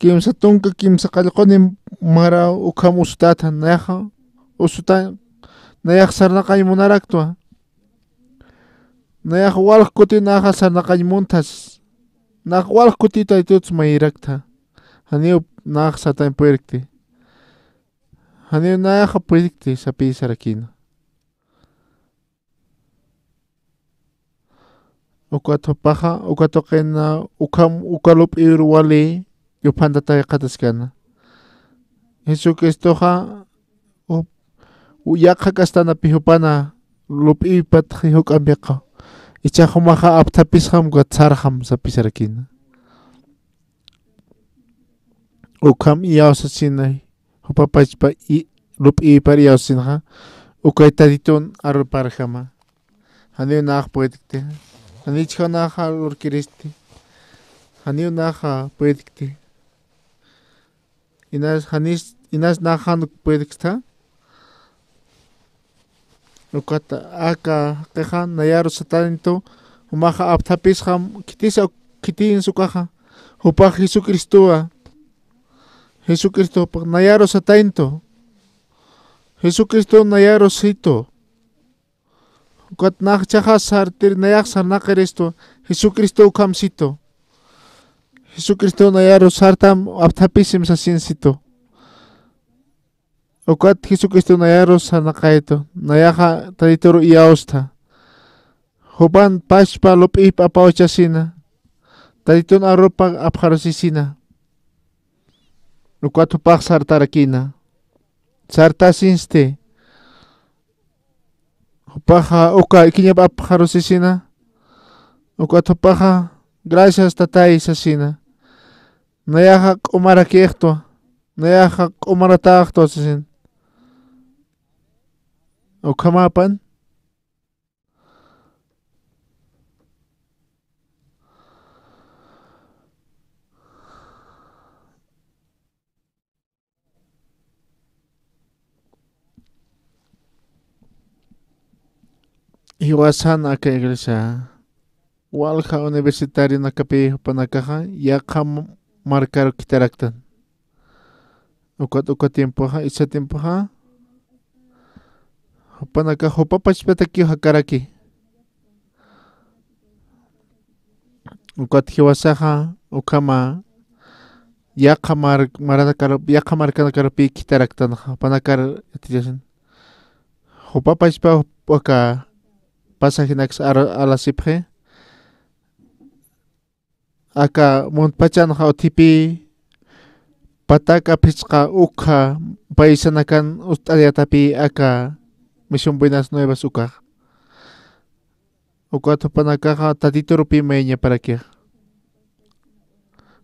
kimsa tunka, kimsa qallquni mara ukham usutäta, nayaxa usuta, nayax sarnaqañ munaraktwa. Nayax walj kuti naxa sarnaqañ muntas. Nax walj kuti Taytut mayiraktha. Janiw nax satañ purirkti. Janiw nayaxa purirkti sapï sarakïna. Ukat jupaxa, uka tuqina, ukham, uka lup'iwir wali, yuphantatay qhataskana. Jesucristoxa, u-, u-, yaqha kastanapi jupana lup'iwipatxi juk'ampiqa. Icha jumaxa apthapisxam ukat sarxam sapï sarakïna. Ukham iyawsasinay, jupa pachpa i-, lup'iwipar iyawsasinxa, ukay Tatitun arruparjama. Janiw nax purirkti. Janichjaw naxa lurkiristi. Janiw naxa purirkti. Inas janis, inas naxan purirksta. Ukat aka jaqixa nayaru satayntu, jumaxa apthapisxam, khitis, khitinsa ukaxa. Jupax Jesucristowa. Jesucristo jupax nayaru satayntu. Jesucristo nayaru situ. Ukat nax jichhaxa sartir, nayax sarnaqiristu, Jesucristo ukham situ. Jesucristo nayaru sartam apthapisim sasin situ. Ukat Jesucristo nayaru sarnaqaytu, nayaxa Tatituru iyawstha. Jupan pachpa lup'ip apawchasina, Tatitun arrupa apxarusisina. Ukat jupax sartarakïna. Sartasinsti. Jupaxa uka ikiñap apxarusisina. Ukat jupaxa, "Gracias, Tatay", sasina. "Nayaxa q'umarakïxtwa. Nayaxa q'umaratäxtwa", sasina. Ukhamapan. Jiwasan aka iglesia, walja universitarionakapi jupanakaxa yaqha m-, markaru khitharaktan. Ukat, uka tiempoxa, icha tiempoxa, jupanakax jupa pachpatakiw jakaraki. Ukat jiwasaxa, ukhama, yaqha mar-, maranakaru-, yaqha markanakarupi khitharaktanxa, jupanakar yatiyasin. Jupa pachpa, aka pasajinaks ara-, alasipxi. Aka muntpachanxa utjipi, pataka phisqa ukha paisanakan utt'ariyatapi aka Misión Buenas Nuevas ukax. Ukat jupanakaxa Tatiturupi mayañaparakix.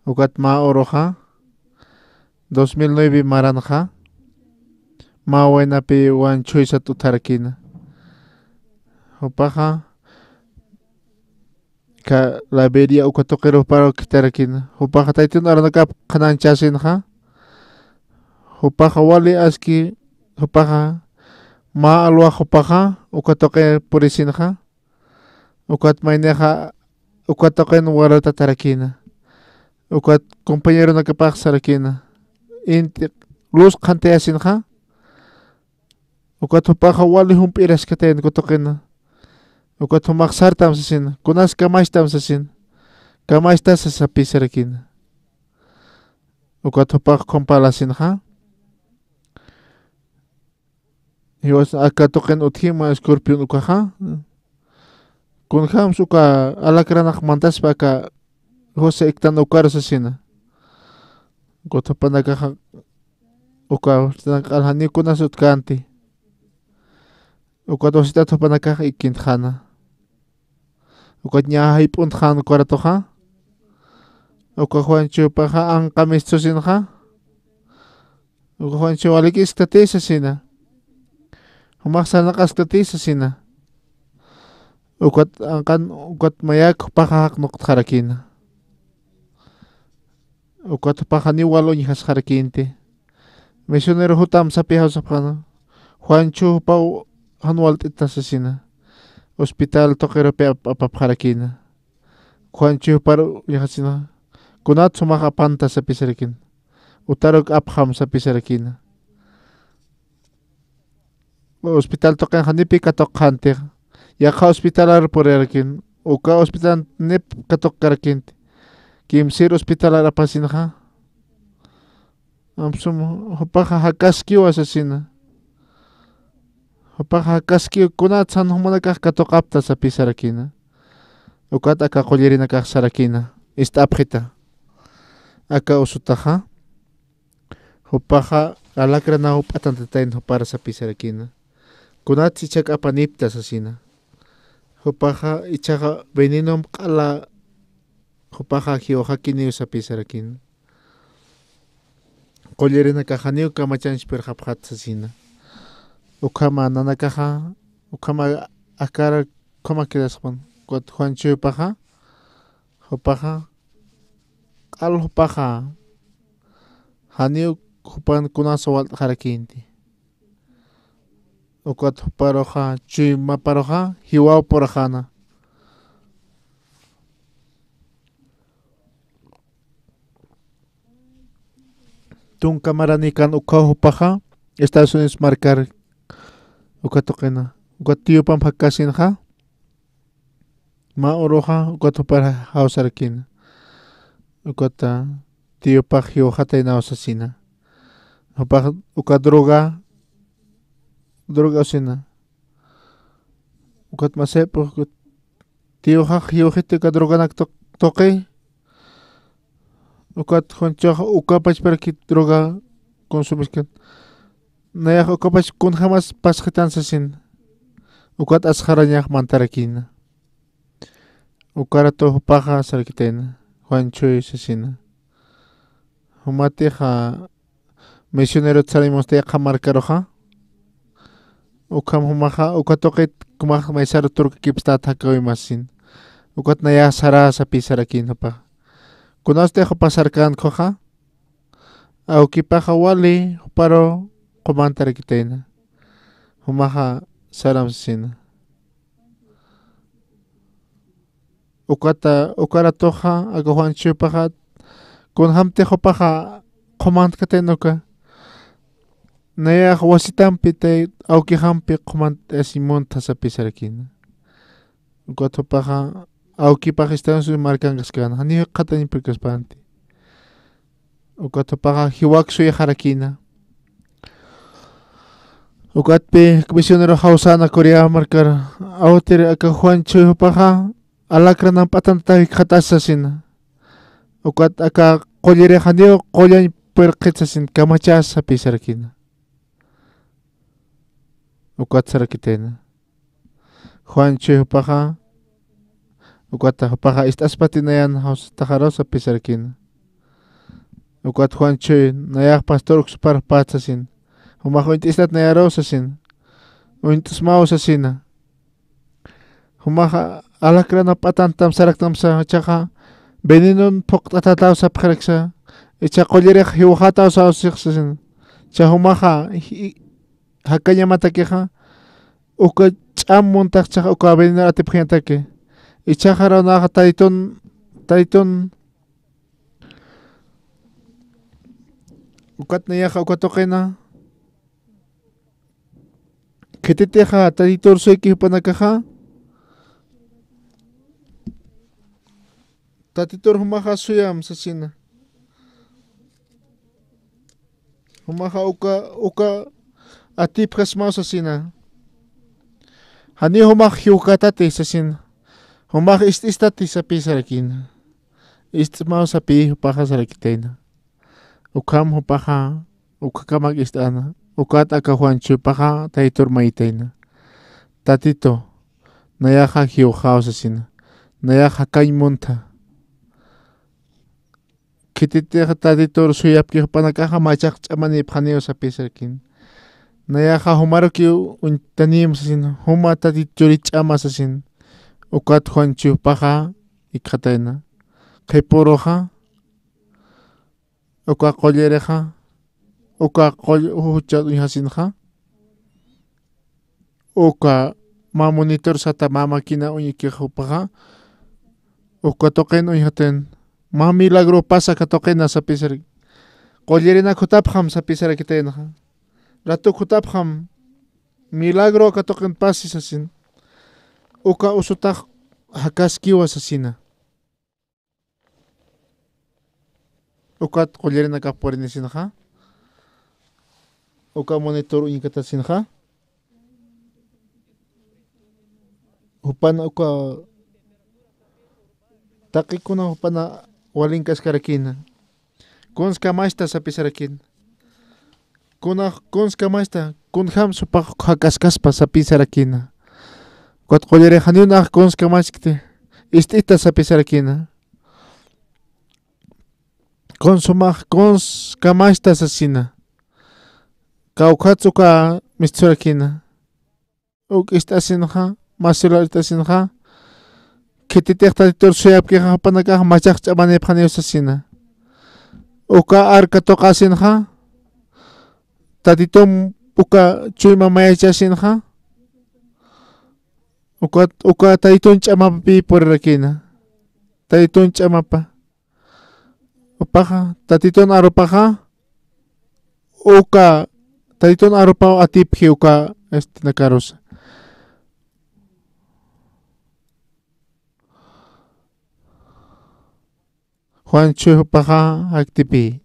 Ukat mä uruxa, dos mil nueve maranxa, mä waynapi wañchhuysat utjarakïna. Jupaxa, ka Liberia uka tuqiru juparu khitharakïna. Jupaxa Taytun arunakap qhanañchäsinxa. Jupaxa wali aski, jupaxa mä alwax jupaxa, uka tuqi purisinxa. Ukat maynixa, uka tuqin waratatarakïna. Ukat compañeronakapax sarakïna. Inti luz qhantayasinxa. Ukat jupaxa wali jump'iraskatayna uka tuqina. Ukat jumax sartam sasina. Kunas kamachtam sasina. Kamachta sasapï sarakïna. Ukat jupax compañerosinxa. Jiwas aka tuqin utjima escorpión ukaxa. Kunjams uka alacranax mantaspa aka José iktan ukaru sasina. Ukat jupanakaxa uka q'al janiw kunas utkänti. Ukat wasitat jupanakax ikintxäna. Ukat ñä jayp'untxän ukaratuxa. Uka Juanchupaxa anqamistsusinxa. Uka Juanchu walikisktati sasina. Jumax sarnaqasktati sasina. Ukat anqan, ukat mayak jupaxa jaqnuqtxarakïna. Ukat jupaxa niw wal uñjasxarakïnti. Misionero jutam sapï jawsapxäna. Juanchu jupaw jan walt'ita sasina. Hospital tuqirupi ap-, apapxarakïna. Juanchu jupar uñjasina. Kunat sumax apanta sapï sarakïna. utaruk apxam sapisarakina. Hospital tuqin janipi katuqxantixa. Yaqha hospitalar purirakina. Uka hospital nip katuqkarakinti. Kimsir hospitalar apasinxa. Amsum jupaxa jakaskiwa sasina. Jupaxa jakaskiw kunatsan jumanakax katuqapta sapisarakina. Ukat aka qullirinakax sarakina. Ist'apxita. Aka usutaxa. Jupaxa alakranaw p'atantatayna jupar sapisarakina. Kunatsa ichhak apanipta sasina. Jupaxa ichhaxa venenom q'ala jupaxa jiwxakiniw sapisarakina. Qullirinakax janiw kamachanch pirxapxat sasina. Ukhama nanakaxa, ukhama akara, ukhama quedaspan. Ukat Juan Chuypaxa, jupaxa, q'al jupaxa, janiw jupan kunasa walt'xarakinti. Ukat juparuxa, chuymaparuxa, jiwaw purxäna. Tunka maranikan ukhaw jupaxa, Estados Unidos markar uka tuqina. Ukat tiyupam jakasinxa, mä uruxa, ukat jupar jawsarakina. Ukat, ah, tiyupax jiwxataynaw sasina. Jupax uka droga, droga sasina. Ukat masipux, ukat tiyuxax jiwxiti uka droganak tuq-, tuqi. Ukat Juan Chuyxa uka pachparakit droga consumiskan. Nayax uka pachpa kunjamas pasxitan sasin. Ukat asxarañax mantarakina. Ukaratu jupaxa sarakitayna, Juan Chuy sasina. Jumatixa misionerot sarañamusti yaqha markaruxa. Ukham jumaxa, uka tuqit kumax maysaru turkakipstat jakawimasin. Ukat nayax sara sapi sarakin jupaxa. Kunasti jupa sarkän ukhaxa. Awkipaxa wali juparu qumantarakitayna. Jumaxa saram sasina. Ukata, ukaratuxa, aka Juan Chuypaxa, kunjamtix jupaxa qumantkatayna uka. Nayax wasitampi, tay awkixampi qumantasiñ muntha sapi sarakina. Ukat jupaxa, awkipax Estados Unidos markankaskäna, janiw jikxatañ pirkaspanti. Ukat jupaxa jiwak suyxarakina. Ukatpi misionero jawsäna Corea markar, awtir aka Juan Chuy jupaxa, alacrán p'atantaw jikxatas sasina. Ukat aka qullirix janiw qullañ pirqit sasin, kamachas sapi sarakina. Ukat sarakitayna. Juan Chuy jupaxa, ukata jupaxa ist'aspati nayan jawsataxaru sapi sarakina. Ukat Juan Chuy, nayax pastor uksparxpat sasin. Jumax uñt'istat nayaru sasin. Uñt'smaw sasina. Jumaxa alacrán p'atantam saraknamsa, jichhaxa venenon phuqt'atataw sapxiraksa. Jichha qullirix jiwxataw sawsix sasin. Jichha jumaxa ji-, jakañamatakixa, uka ch'am muntax jichhaxa uka venenor atipxiñataki. Jichhaxa arunaxa Taytun, Taytun, ukat nayaxa uka tuqina, khititixa Tatitur suyki jupanakaxa, Tatitur jumaxa suyam sasina. Jumaxa uka, uka atipxasmaw sasina. Janiw jumax jiwkatati sasina. Jumax ist'istati sapi sarakina. Ist'smaw sapi jupaxa sarakitayna. Ukham jupaxa, ukhakamak ist'ana. Ukat aka Juan Chuypaxa, Tatitur maytayna. Tatitu, nayaxa jiwxaw sasina. Nayaxa jakañ muntha. Khititixa Tatitur suyapki jupanakaxa machax ch'amanipxaniw sapi sarakina. Nayaxa jumarukiw uñtanim sasin, juma Tatit churi ch'ama sasin. Ukat Juan Chuypaxa jikxatayna. Qhipuruxa, uka qullirixa, uka qull-, juchat uñjasinxa. Uka mä monitor sata mä máquina uñikix jupaxa, uka tuqin uñjatin, mä milagro pasa aka tuqina sapi sarakina. qullirinak jutapxam sapisarakitaynaxa. Ratuk jutapxam milagro katuqin pasi sasin. Uka usutax jakaskiwa sasina. Ukat qullirinakax purinisinxa. Uka monitor uñkatasinxa. Jupana uka taqikuna jupana walinkaskarakina. Kuns kamachta sapisarakina. Kunax kuns kamachta, kunjam supax jakaskaspa sapisarakina. Ukat qulliri janiw nax kuns kamachkti, ist'ita sapisarakina. Kuns sumax kuns kamachta sasina. Kawkhatsa uka mistsurakina. Uk ist'asinxa, masila ist'asinxa, khititix Tatitur suyapkixa jupanakax machaq ch'amanipxaniw sasina. Uka arka tuqasinxa, Tatitum uka chuyma mayachasinxa, uka, uka Tatitun ch'amapapi purirakina. Tatitun ch'amapa. Upaxa, Tatitun arupaxa, uka, Tatitun arupaw atipji uka, este, nakarusa. Juan chuy jupaxa jaktipi.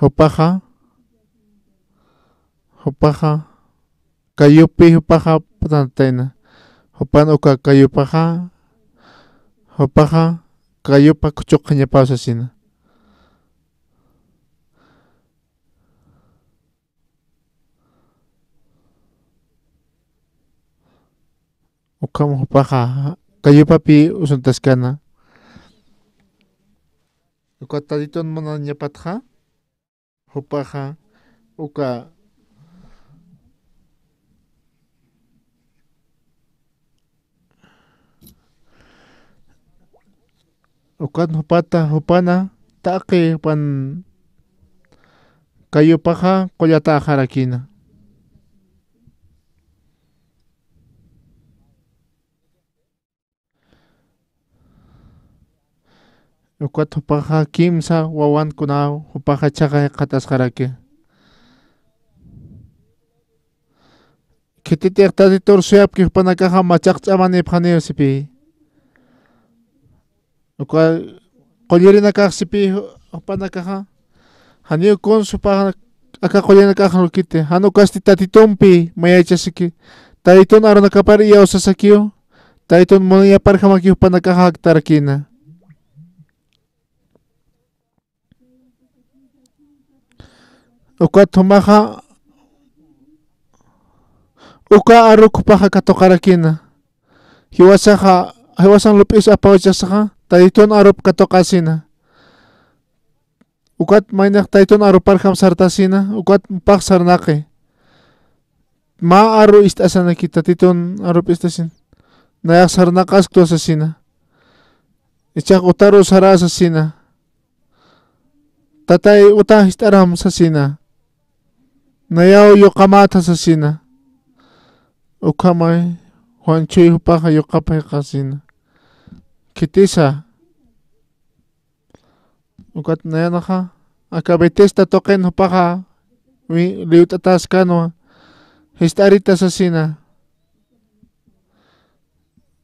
Jupaxa, jupaxa, kayupi jupaxa patantatayna. Jupan uka kayupaxa, jupaxa, kayupa kuchuqañapaw sasina. Ukham jupaxa, kayupapi usuntaskana. Uka Tatitun munañapatxa, jupaxa, uka, ukan jupata, jupana, taqi, jupan, kayupaxa, qullataxarakina. Ukat jupaxa kimsa wawankunaw jupaxa chhaqa jikxatasxaraki. Khititix Tatitur suyapki jupanakaxa machaq ch'amanipxaniw sipi. Uka qullirinakax sipi jupanakaxa. Janiw kuns jupaxa aka qullirinakax lukiti. Jan ukasti Tatitumpi mayachasiki. Tatitun arunakapar iyawsasakiw. Tatitun munañaparjamaki jupanakaxa jaktarakina. Ukat jumaxa, uka aruk jupaxa katuqarakina. Jiwasaxa, jiwasan lup'is apawchasaxa, Tatitun arup katuqasina. Ukat maynax Tatitun aruparjam sartasina, ukat jupax sarnaqi. Mä aru ist'asanaki Tatitun arup ist'asin. Nayax sarnaqasktwa sasina. Ichax utaru sara sasina. Tatay uta jist'aram sasina. Nayaw yuqamäta sasina. Ukhamay Juan chuy jupaxa yuqapayqasina. Khitisa. Ukat nayanxa, aka Betesda tuqin jupaxa, wi-, liwt'ataskanwa, jist'arita sasina.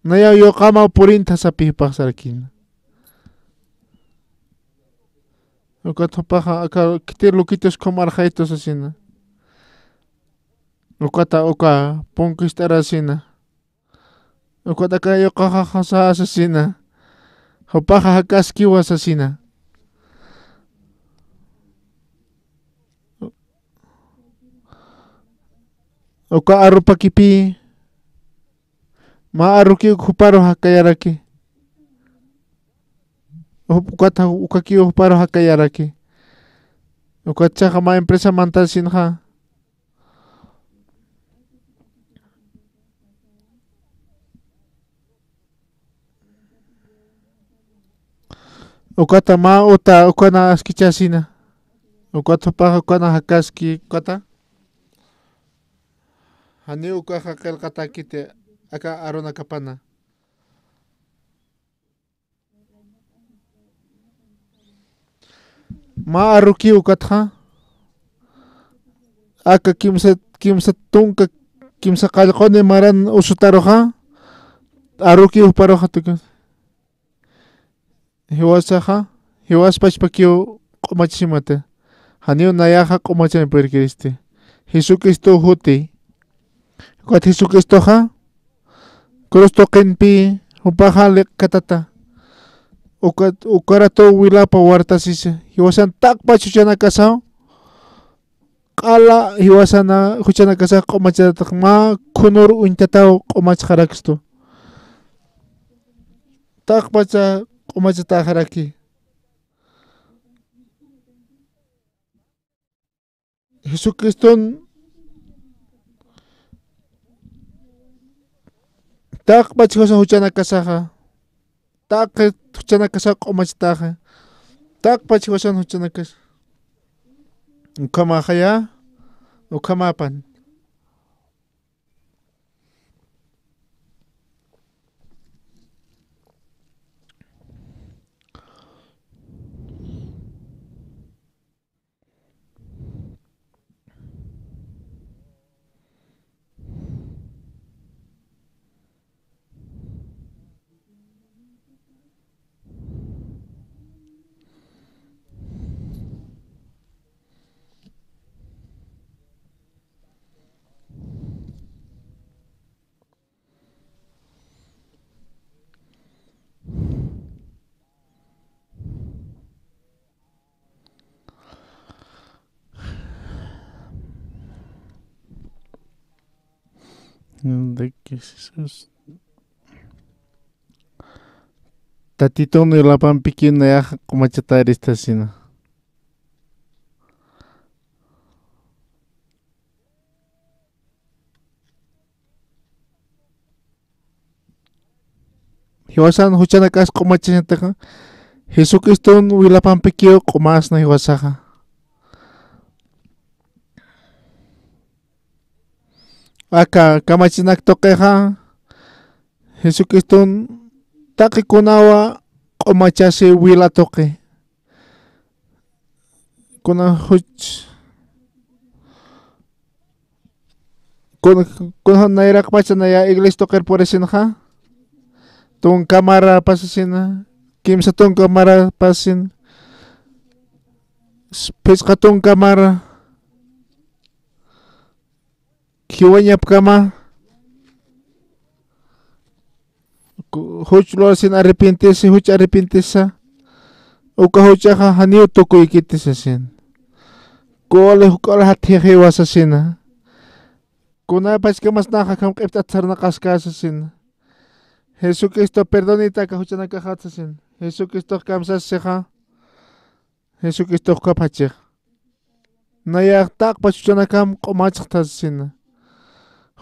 Nayaw yuqamaw purinta sapi jupax sarakina. Ukat jupaxa, aka khitir lukitus khum arxaytu sasina. Ukata uka punku jist'arasina. Ukat aka yuqaxa jasa sasina. Jupaxa jakaskiwa sasina. Uka arupakipï. Mä arukiw juparu jakayaraki. Jup-, ukat ja-, ukakiw juparu jakayaraki. Ukat chhaxa mä empresa mantasinxa. Ukata mä uta, ukana askichasina. Ukat jupaxa ukana jakaski, ukata. Janiw ukaxa qillqatakiti aka arunakapana. Mä arukiw ukatxa, aka kimsa, kimsa tunka, kimsa qallquni maran usutaruxa, arukiw juparuxa tukat. Jiwasaxa, jiwas pachpakiw q'umachimata. Janiw nayaxa q'umachan purkiristi. Jesucristo juti. Ukat Jesucristoxa, cruz tuqinpi, jupaxa liqkatata. Ukat, ukaratu wilapa wartasisa. Jiwasan taqpach juchanakasaw. Q'ala jiwasana juchanakasax q'umachatax mä khunur uñtataw q'umachxarakistu. Taqpacha q'umachataxaraki. Jesucriston taqpach jiwasan juchanakasaxa. Taqi juchanakasax q'umachataxa. Taqpach jiwasan juchanakas. Ukhamaxaya, ukhamapan. Tatitun yulapampikiw nayax q'umachataristasina. Jiwasan juchanakas q'umachasnataxa, Jesucriston wilapampikiw q'umasna jiwasaxa. Aka kamachinak tuqixa, Jesucriston taqi kunawa q'umachasi wila tuqi. Kuna juch, kuna, kuna nayraqpacha naya iglesia tuqir purisinxa. Tunka mara pasasina, kimsa tunka mara pasasin, phisqa tunka mara. Jiwañapkama, ku-, juch lurasin arrepientisi, juch arrepientisa, uka juchaxa janiw tukuykiti sasin. Kuli juk'ul jathixiwa sasina. Kunapachkamas naxa akham q'ipt'at sarnaqaska sasina. Jesucristo perdonita aka juchanakaxat sasina. Jesucristox kamsasixa. Jesucristox ukhapachix. Nayax taqpach juchanakam q'umachxta sasina.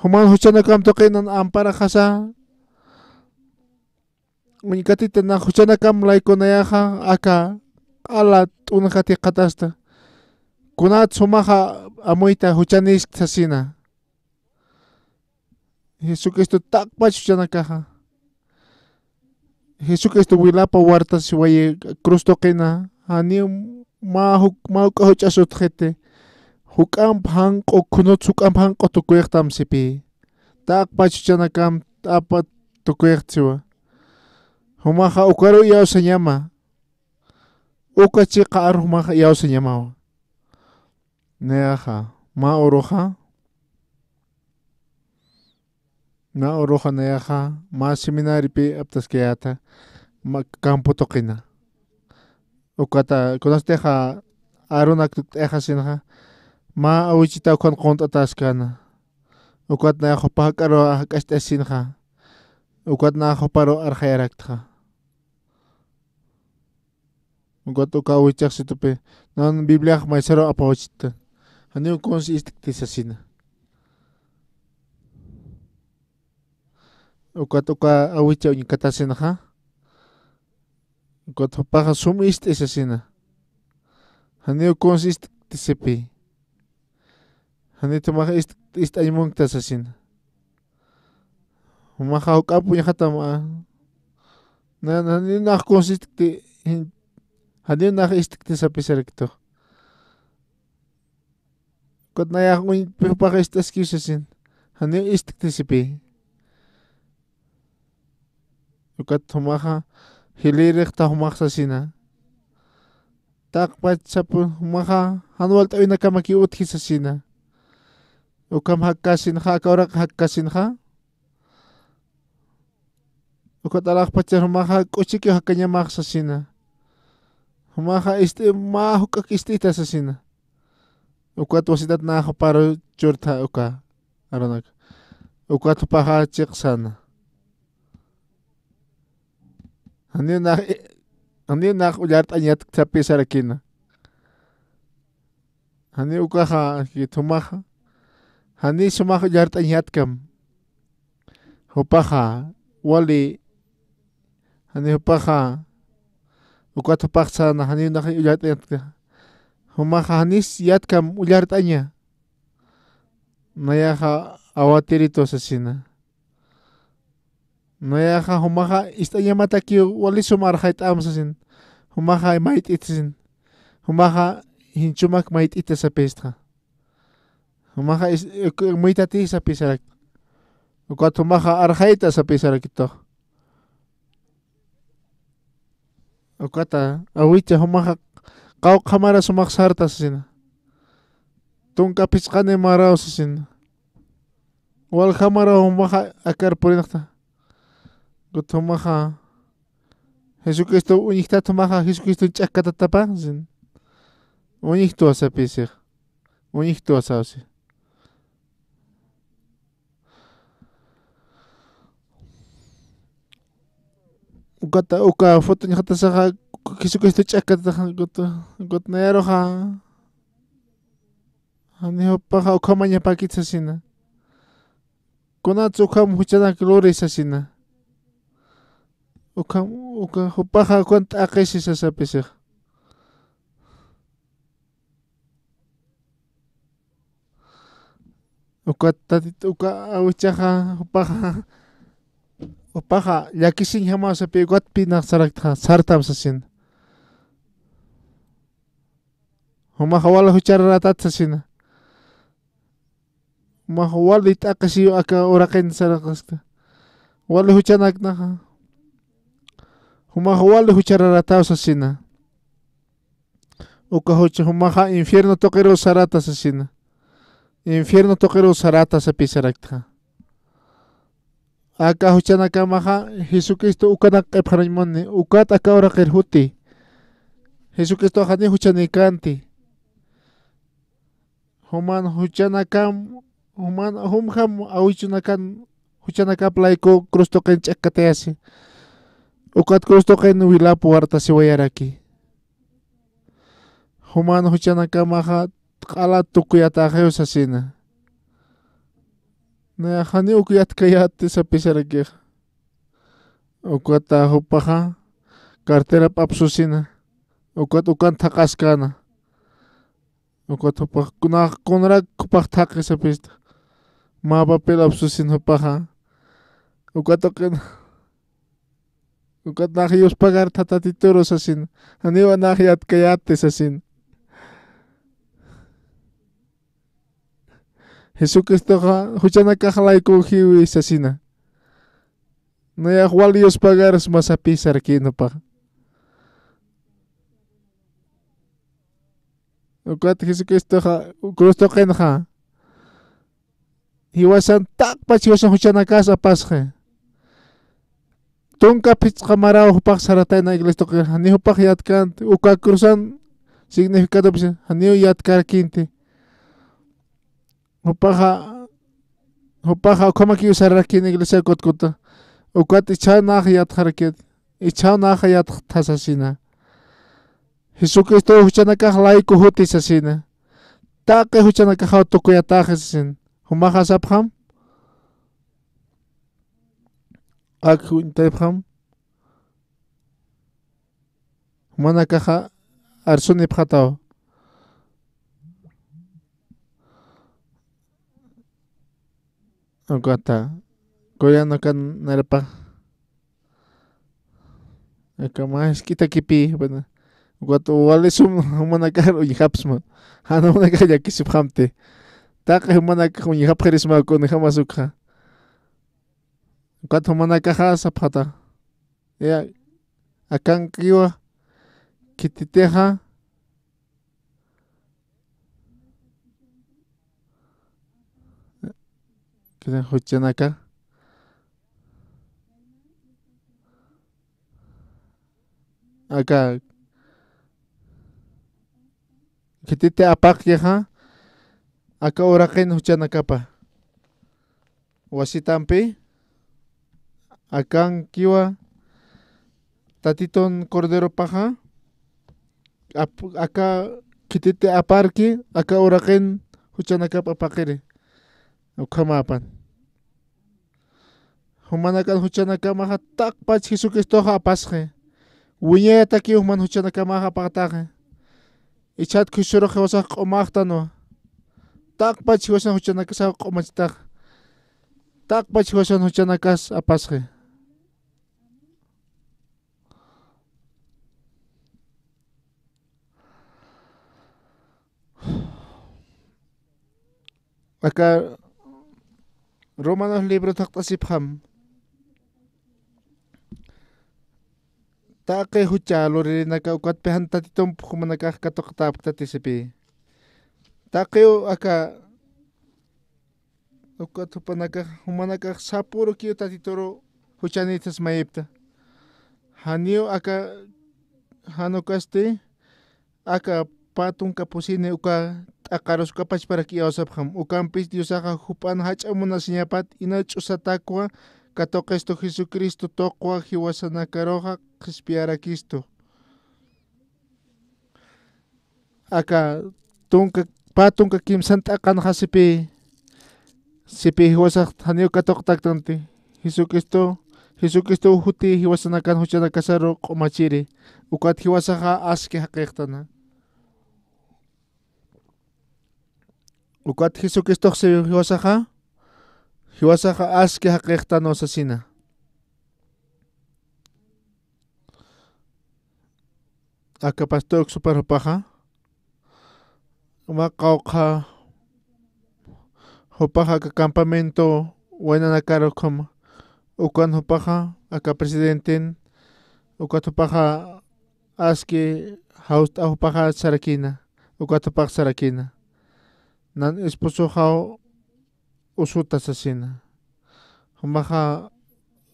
Juman juchanakam tuqin nan amparaxasa. Uñkatita nax juchanakam layku nayaxa aka q'ala t'unjat jikxatasta. Kunat sumaxa amuyta juchanisk sasina. Jesucristo taqpach juchanakaxa. Jesucristo wilapa wartasiwayi cruz tuqina, janiw mä juk-, mä juk'a juch'as utjiti, juk'amp janq'u, khunut juk'amp janq'u tukuyxtam sipi. Taqpach juchanakam taqpat tukuyxtsiwa. Jumaxa ukaru iyawsañama. Uka chiqa aru jumaxa iyawsañamawa. Nayaxa, mä uruxa, mä uruxa nayaxa, mä seminaripi aptaskayäta, mä campo tuqina. Ukata, kunatixa arunak tukt'ayaxasinxa, mä awichita ukan qunt'atäskana. Ukat nayax jupa jak'aru jak'acht'asinxa. Ukat nayax juparu arxayaraktxa. Ukat uka awichax situpi, nan Bibliax maysaru apawachitta. Janiw kunsi istkti sasina. Ukat uka awicha uñkatasinxa. Ukat jupaxa sum ist'i sasina. Janiw kunsi istkti sipi. Janit jumax ist-, ist'añ munkta sasina. Jumaxa juk'amp uñxatam, a. Na, na, ni nax kunsi istkti, jin-, Janiw nax ist'kti sapisaraktu. Ukat nayax uñt'pi jupax ist'askiw sasin. Janiw ist'kti sipï. Ukat jumaxa jilïrixta jumax sasina. Taqpach sapun jumaxa jan walt'awinakamakiw utji sasina. Ukham jakkasinxa, aka uraq jakkasinxa. Ukat alaxpachar jumaxa k'uchikiw jakañamax sasina. Jumaxa ist'i, mä juk'ak ist'ita sasina. Ukat wasitat nax juparu churtha uka arunak. Ukat jupaxa chiqsana. Janiw nax, janiw nax ullart'añ yatkt sapisarakina. Janiw ukaxa, jikit jumaxa. Janiw sumax ullart'añ yatkam. Jupaxa, wali, janiw jupaxa, ukat jupax sana, janiw nax ullart'añ yatkta. Jumaxa, janis yatkam ullart'aña. Nayaxa, awatiritu sasina. Nayaxa, jumaxa, ist'añamatakiw, wali sum arxayt'am sasin. Jumaxa, mayt'it sasin. Jumaxa, jinchumak mayt'ita sapistxa. Jumaxa is-, uk-, muytati sapisarakta. Ukat jumaxa arxayta sapisarakitux. Ukata, awicha jumaxa qawqha mara sumax sarta sasina. Tunka phisqani maraw sasina. Walja maraw jumaxa akar purinxta. Ukat jumaxa Jesucristo uñjtat jumaxa Jesucristo ch'akkatatapa sasin. Uñjtwa sapisix. Uñjtwa sawsi. Ukata, uka fotoñxatasaxa Jesucristo ch'akkatataxa, ukat, ukat nayaruxa. Jani jupaxa ukhamañapakit sasina. Kunats ukham juchanak luri sasina. Ukham, uka jupaxa ukan t'aqisi sasapisix. Ukat tatit, uka awichaxa, jupaxa, jupaxa, llakisiñjamaw sapï, ukatpï nax saraktxa, sartam sasin. Jumaxa wal juchararatat sasina. Jumaxa wali t'aqisiw aka uraqin saraqaskta. Wali juchanak naxa. Jumaxa wali juchararataw sasina. Uka jucha jumaxa infierno tuqiruw sarata sasina. Infierno tuqiruw sarata sapisaraktxa. Aka juchanakamaxa Jesucristo ukanak q'ipxarañ muni, ukat aka uraqir juti. Jesucristo jani juchanikanti. Juman juchanakam, juman jumjam awichunakan juchanakap layku cruz tuqin ch'akkatayasi. Ukat cruz tuqin wilap wartasiwayaraki. Juman juchanakamaxa q'ala tukuyatäxiw sasina. Nayax janiw uk yatkayätti sapisarakixa. Ukata jupaxa carterap apsusina. Ukat ukan thaqhaskäna. Ukat jupax kunax kunrak jupax thaqhi sapista. Mä papel apsusin jupaxa. Ukat uqin. Ukat nax yuspagartha Tatituru sasin. Janiwa nax yatkayätti sasin. Jesucristoxa juchanakax laykuw jiwi sasina. Nayax wal yuspagarsma sapisarkïn jupaxa. Ukat Jesucristoxa cruz tuqinxa. Jiwasan taqpach jiwasan juchanakas apasxi. Tunka phichqa maraw jupax saratayna iglesia tuqinxa. Ni jupax yatkänti. Uka cruzan significadopis janiw yatkarkïnti. Jupaxa, jupaxa ukhamakiw sararakin iglesia kutkuta. Ukat ichhaw nax yatxarakit. Ichhaw nax yatxtha sasina. Jesucristo juchanakax layku juti sasina. Taqi juchanakaxaw tukuyatäxi sasina. Jumaxa sapxam. Ak juñtaypxam. Jumanakaxa arsunipxataw. Ukata. Coreanokan nayrapax. Aka mä jisk'itakipï, bueno, Ukat wali sum jumanakar uñjapsma. Jan jumanakar llakisipxamti. Taqi jumanakax uñjapxirisma kunjamas ukxa. Ukat jumanakaxa sapxata. Ya, akankiwa khititixa. Kina juchanaka. Aka khititi apaqkixa, aka uraqin juchanakapa. Wasitampi, akankiwa Tatitun Corderopaxa, ap-, aka khititi aparki, aka uraqin juchanakap apaqiri. Ukhamäpan. Jumanakan juchanakamaxa taqpach Jesucristoxa apasxi. Wiñayatakiw juman juchanakamaxa apaqtaxi. Ichhat khusurux jiwasax q'umaxtanwa. Taqpach jiwasan juchanakasax q'umachitax. Taqpach jiwasan juchanakas apasxi. Aka Romanos libro thaqt'asipxam. Taqi jucha luririnaka ukatpi jan Tatitump jumanakax katuqtäpktati sipi. Taqiw aka Ukat jupanakax, jumanakax sapürukiw Tatituru juchanït sas mayipta. Janiw aka, jan ukasti, aka pä tunka pusini uka t'aqarus uka pachparak iyawsapxam. Ukampis Diosaxa jup'an jach'a munasiñapat, ina ch'usatakwa katuqistu Jesucristo tuqwa jiwasanakaruxa qhispiyarakistu. Aka tunka, pä tunka kimsan t'aqanxa sipi, sipi jiwasax janiw katuqtaktanti. Jesucristo, Jesucristo juti jiwasanakan juchanakasaru q'umachiri. Ukat jiwasaxa aski jaqïxtana. Ukat Jesucristox si jiwasaxa, jiwasaxa aski jaqïxtanwa sasina. Aka pastor uksupar jupaxa, uma qawqha jupaxa aka campamento waynanakar ukhama, ukan jupaxa aka presidenten, ukat jupaxa aski jawst'a jupaxa sarakïna, ukat jupax sarakïna. Nan esposoxaw usuta sasina. Jumaxa,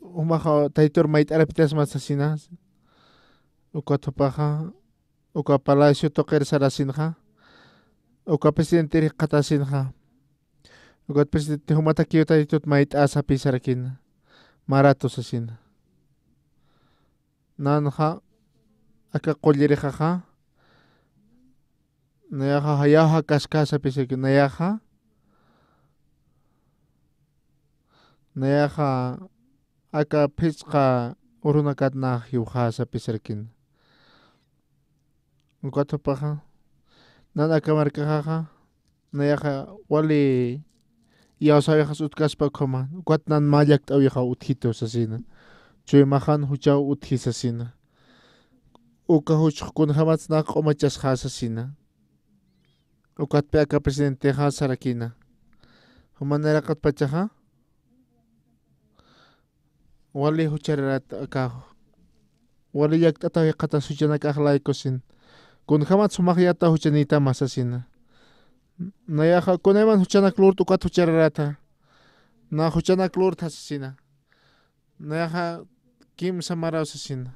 jumaxa Tatitur mayt'arapitasma sasina. Ukat jupaxa, uka palacio tuqir sarasinxa. Uka presidentiri jikxatasinxa. Ukat presidente jumatakiw Tatitut mayt'äsapï sarakïna. Mä ratu sasina. Nanxa, aka qullirixaxa, nayaxa, jayaxa kaskasapï saki, nayaxa, nayaxa, aka phisqa urunakat nax jiwxasapï sarakïna. Ukat jupaxa, nan aka markaxaxa, nayaxa wali iyawsäwixas utjkaspa ukhama, ukat nan mä llakt'äwixa utjitu sasina. Chuymaxan juchaw utji sasina. Uka juchux kunjämats nax q'umachasxa sasina. Ukatpï aka presidentexa sarakïna. Jumanïrakatpachaxa, wali juchararat aka, wali llakt'ataw jikxatas juchanakax laykusin. Kunjämats jumax yata juchanïtama sasina. Nayaxa kunayman juchanak lurta ukat juchararatha. Nax juchanak lurtha sasina. Nayaxa kimsa maraw sasina.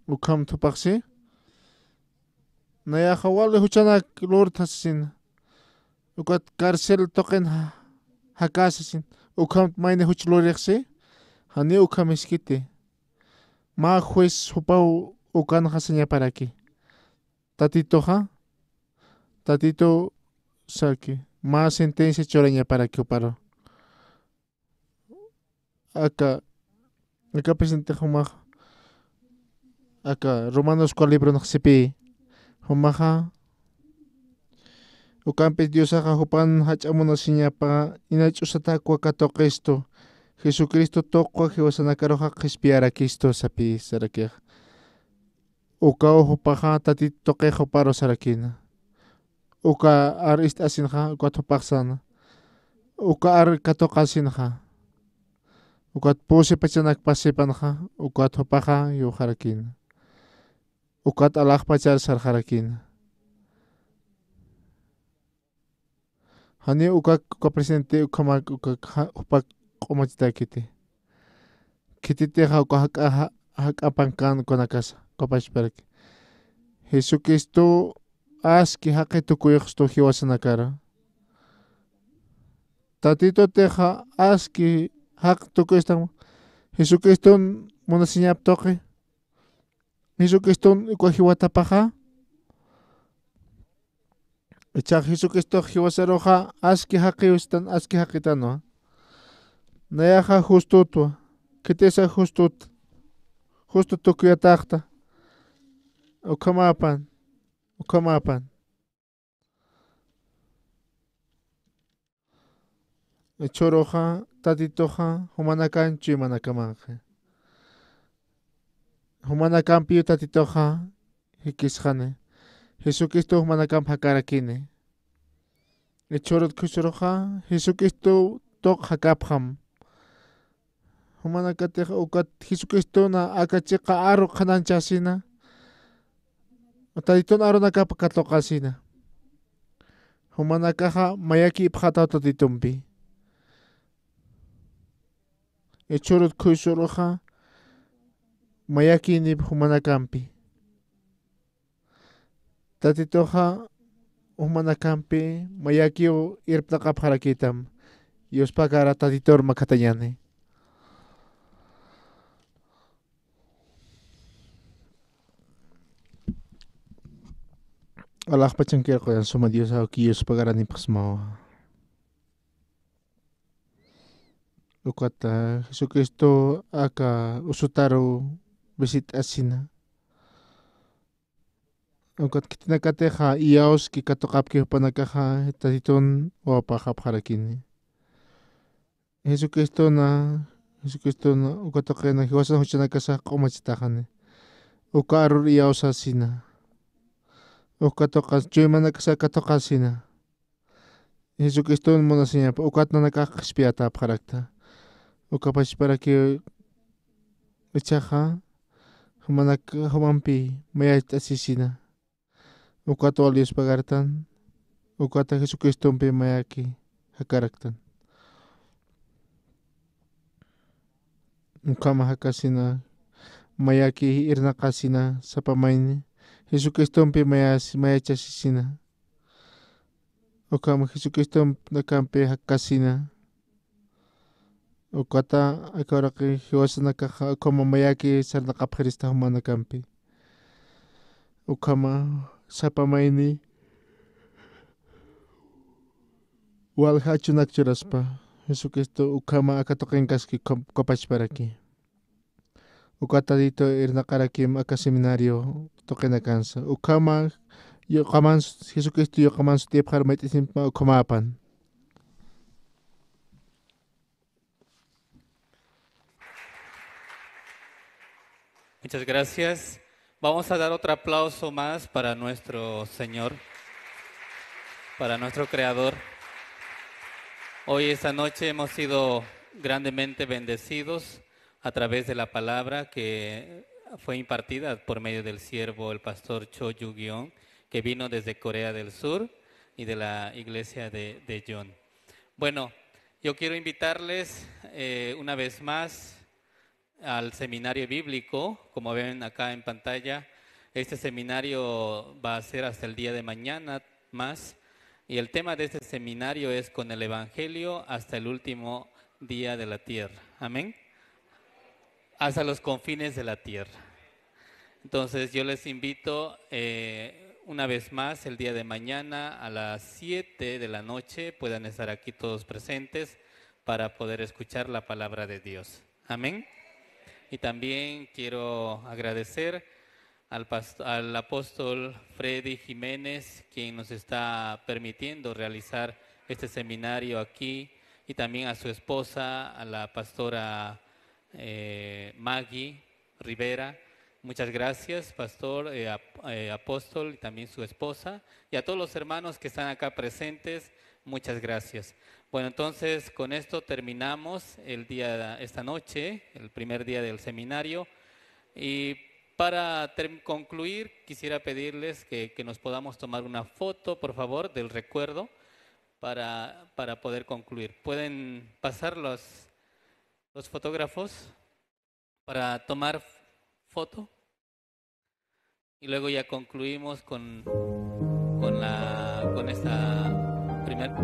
Ukham thupaxsi. Nayaxa wali juchanak lurtha sasina. Ukat cárcel tuqin ja-, jakä sasin. Ukhamt mayni juch lurixsi, janiw ukham jiskiti. Mä juez jupaw ukanxa sañaparaki. Tatituxa, Tatitu saki, mä sentencia churañaparaki juparu. Aka, aka presente jumax, aka Romanos uka libronx sipï, jumaxa, ukampis Diosaxa jupan jach'a munasiñapa, ina ch'usatakwa katuqistu, Jesucristo tuqwa jiwasanakaruxa qhispiyarakistu sapï sarakix. Ukaw jupaxa Tatit tuqix juparu sarakïna. Uka ar ist'asinxa, ukat jupax säna. Uka ar katuqasinxa, ukat pusi pachanakpasipanxa, ukat jupaxa yuxarakïna. Ukat alaxpachar sarxarakïna. Janiw ukak, uka presidente ukhamak, ukak ja-, jupak q'umachitäkiti. Khititixa uka jak'a, ja-, jak'a pankän ukanakasa, uka pachparaki. Jesucristo aski jaqi tukuyxstu jiwasanakara. Tatitutixa aski jaq tukuysta, Jesucriston munasiñap tuqi. Jesucriston uka jiwatapaxa. Ichax Jesucristox jiwasaruxa aski jaqiw sistan, aski jaqitanwa. Nayaxa justutwa. Khitisa justut, justu tukuyataxta. Ukhamapan, ukhamapan. Jichhüruxa, Tatituxa jumanakan chuymanakamanxi. Jumanakampiw Tatituxa jikisxani. Jesucristo jumanakamp jakarakini. Jichhürut khuysuruxa, Jesucristo tuq jakapxam. Jumanakatix ukat Jesucristona aka chiqa aru qhanañchasina. Tatitun arunakap katuqasina. Jumanakaxa mayakïpxätaw Tatitumpi. Jichhürut khuysuruxa mayakïnip jumanakampi. Tatituxa jumanakampi mayakiw irptaqapxarakïtam. Yuspagara Tatitur makatañäni. Alaxpachankir quyan suma Dios, awki Yuspagaranipxsmawa. Ukata Jesucristo aka usutaru visit'asina. Ukat khitinakatixa iyawski katuqapki jupanakaxa, Tatitun wawapaxapxarakini. Jesucristona, Jesucristona uka tuqina jiwasan juchanakasax q'umachitaxani. Uka arur iyawsasina. Uka tuqas, chuymanakasax katuqasina. Jesucriston munasiñapa, ukat nanakax qhispiyätäpxarakta. Uka pachparakiw ichaxa, jumanak, jumampi mayacht'asisina. Ukat wal Dios pagartan, ukata Jesucristompi mayaki jakaraktan. Ukhama jakasina, mayaki irnaqasina, sapa mayni, Jesucristompi mayas-, mayachasisina. Ukhama Jesucristonakampi jakasina. Ukata aka uraqi jiwasanakaxa ukhama mayaki sarnaqapxirista jumanakampi. Ukhama sapa mayni walja achunak churaspa, Jesucristo ukhama aka tuqinkaski ukham-, uka pachparaki. Uka Tatitu irnaqarakim aka seminario tuqinakansa. Ukhama yuqaman, Jesucristo yuqaman sutipxar mayt'isimpma ukhamäpan. Muchas gracias. Vamos a dar otro aplauso más para nuestro Señor, para nuestro Creador. Hoy, esta noche, hemos sido grandemente bendecidos a través de la palabra que fue impartida por medio del siervo, el pastor Cho Yu-Guion, que vino desde Corea del Sur y de la iglesia de, de John. Bueno, yo quiero invitarles, eh, una vez más al seminario bíblico. Como ven acá en pantalla, este seminario va a ser hasta el día de mañana más. Y el tema de este seminario es con el evangelio hasta el último día de la tierra. Amén. Hasta los confines de la tierra. Entonces, yo les invito, eh, una vez más el día de mañana a las siete de la noche, puedan estar aquí todos presentes para poder escuchar la palabra de Dios. Amén. Y también quiero agradecer al past-, al apóstol Freddy Jiménez, quien nos está permitiendo realizar este seminario aquí, y también a su esposa, a la pastora, eh, Maggie Rivera, Muchas gracias, pastor, eh, ap- eh, apóstol y también su esposa. Y a todos los hermanos que están acá presentes, muchas gracias. Bueno, entonces con esto terminamos el día, esta noche, el primer día del seminario. Y para ter- concluir, quisiera pedirles que, que nos podamos tomar una foto, por favor, del recuerdo para, para poder concluir. ¿Pueden pasar los, los fotógrafos para tomar foto? Y luego ya concluimos con, con, la, con esta primera.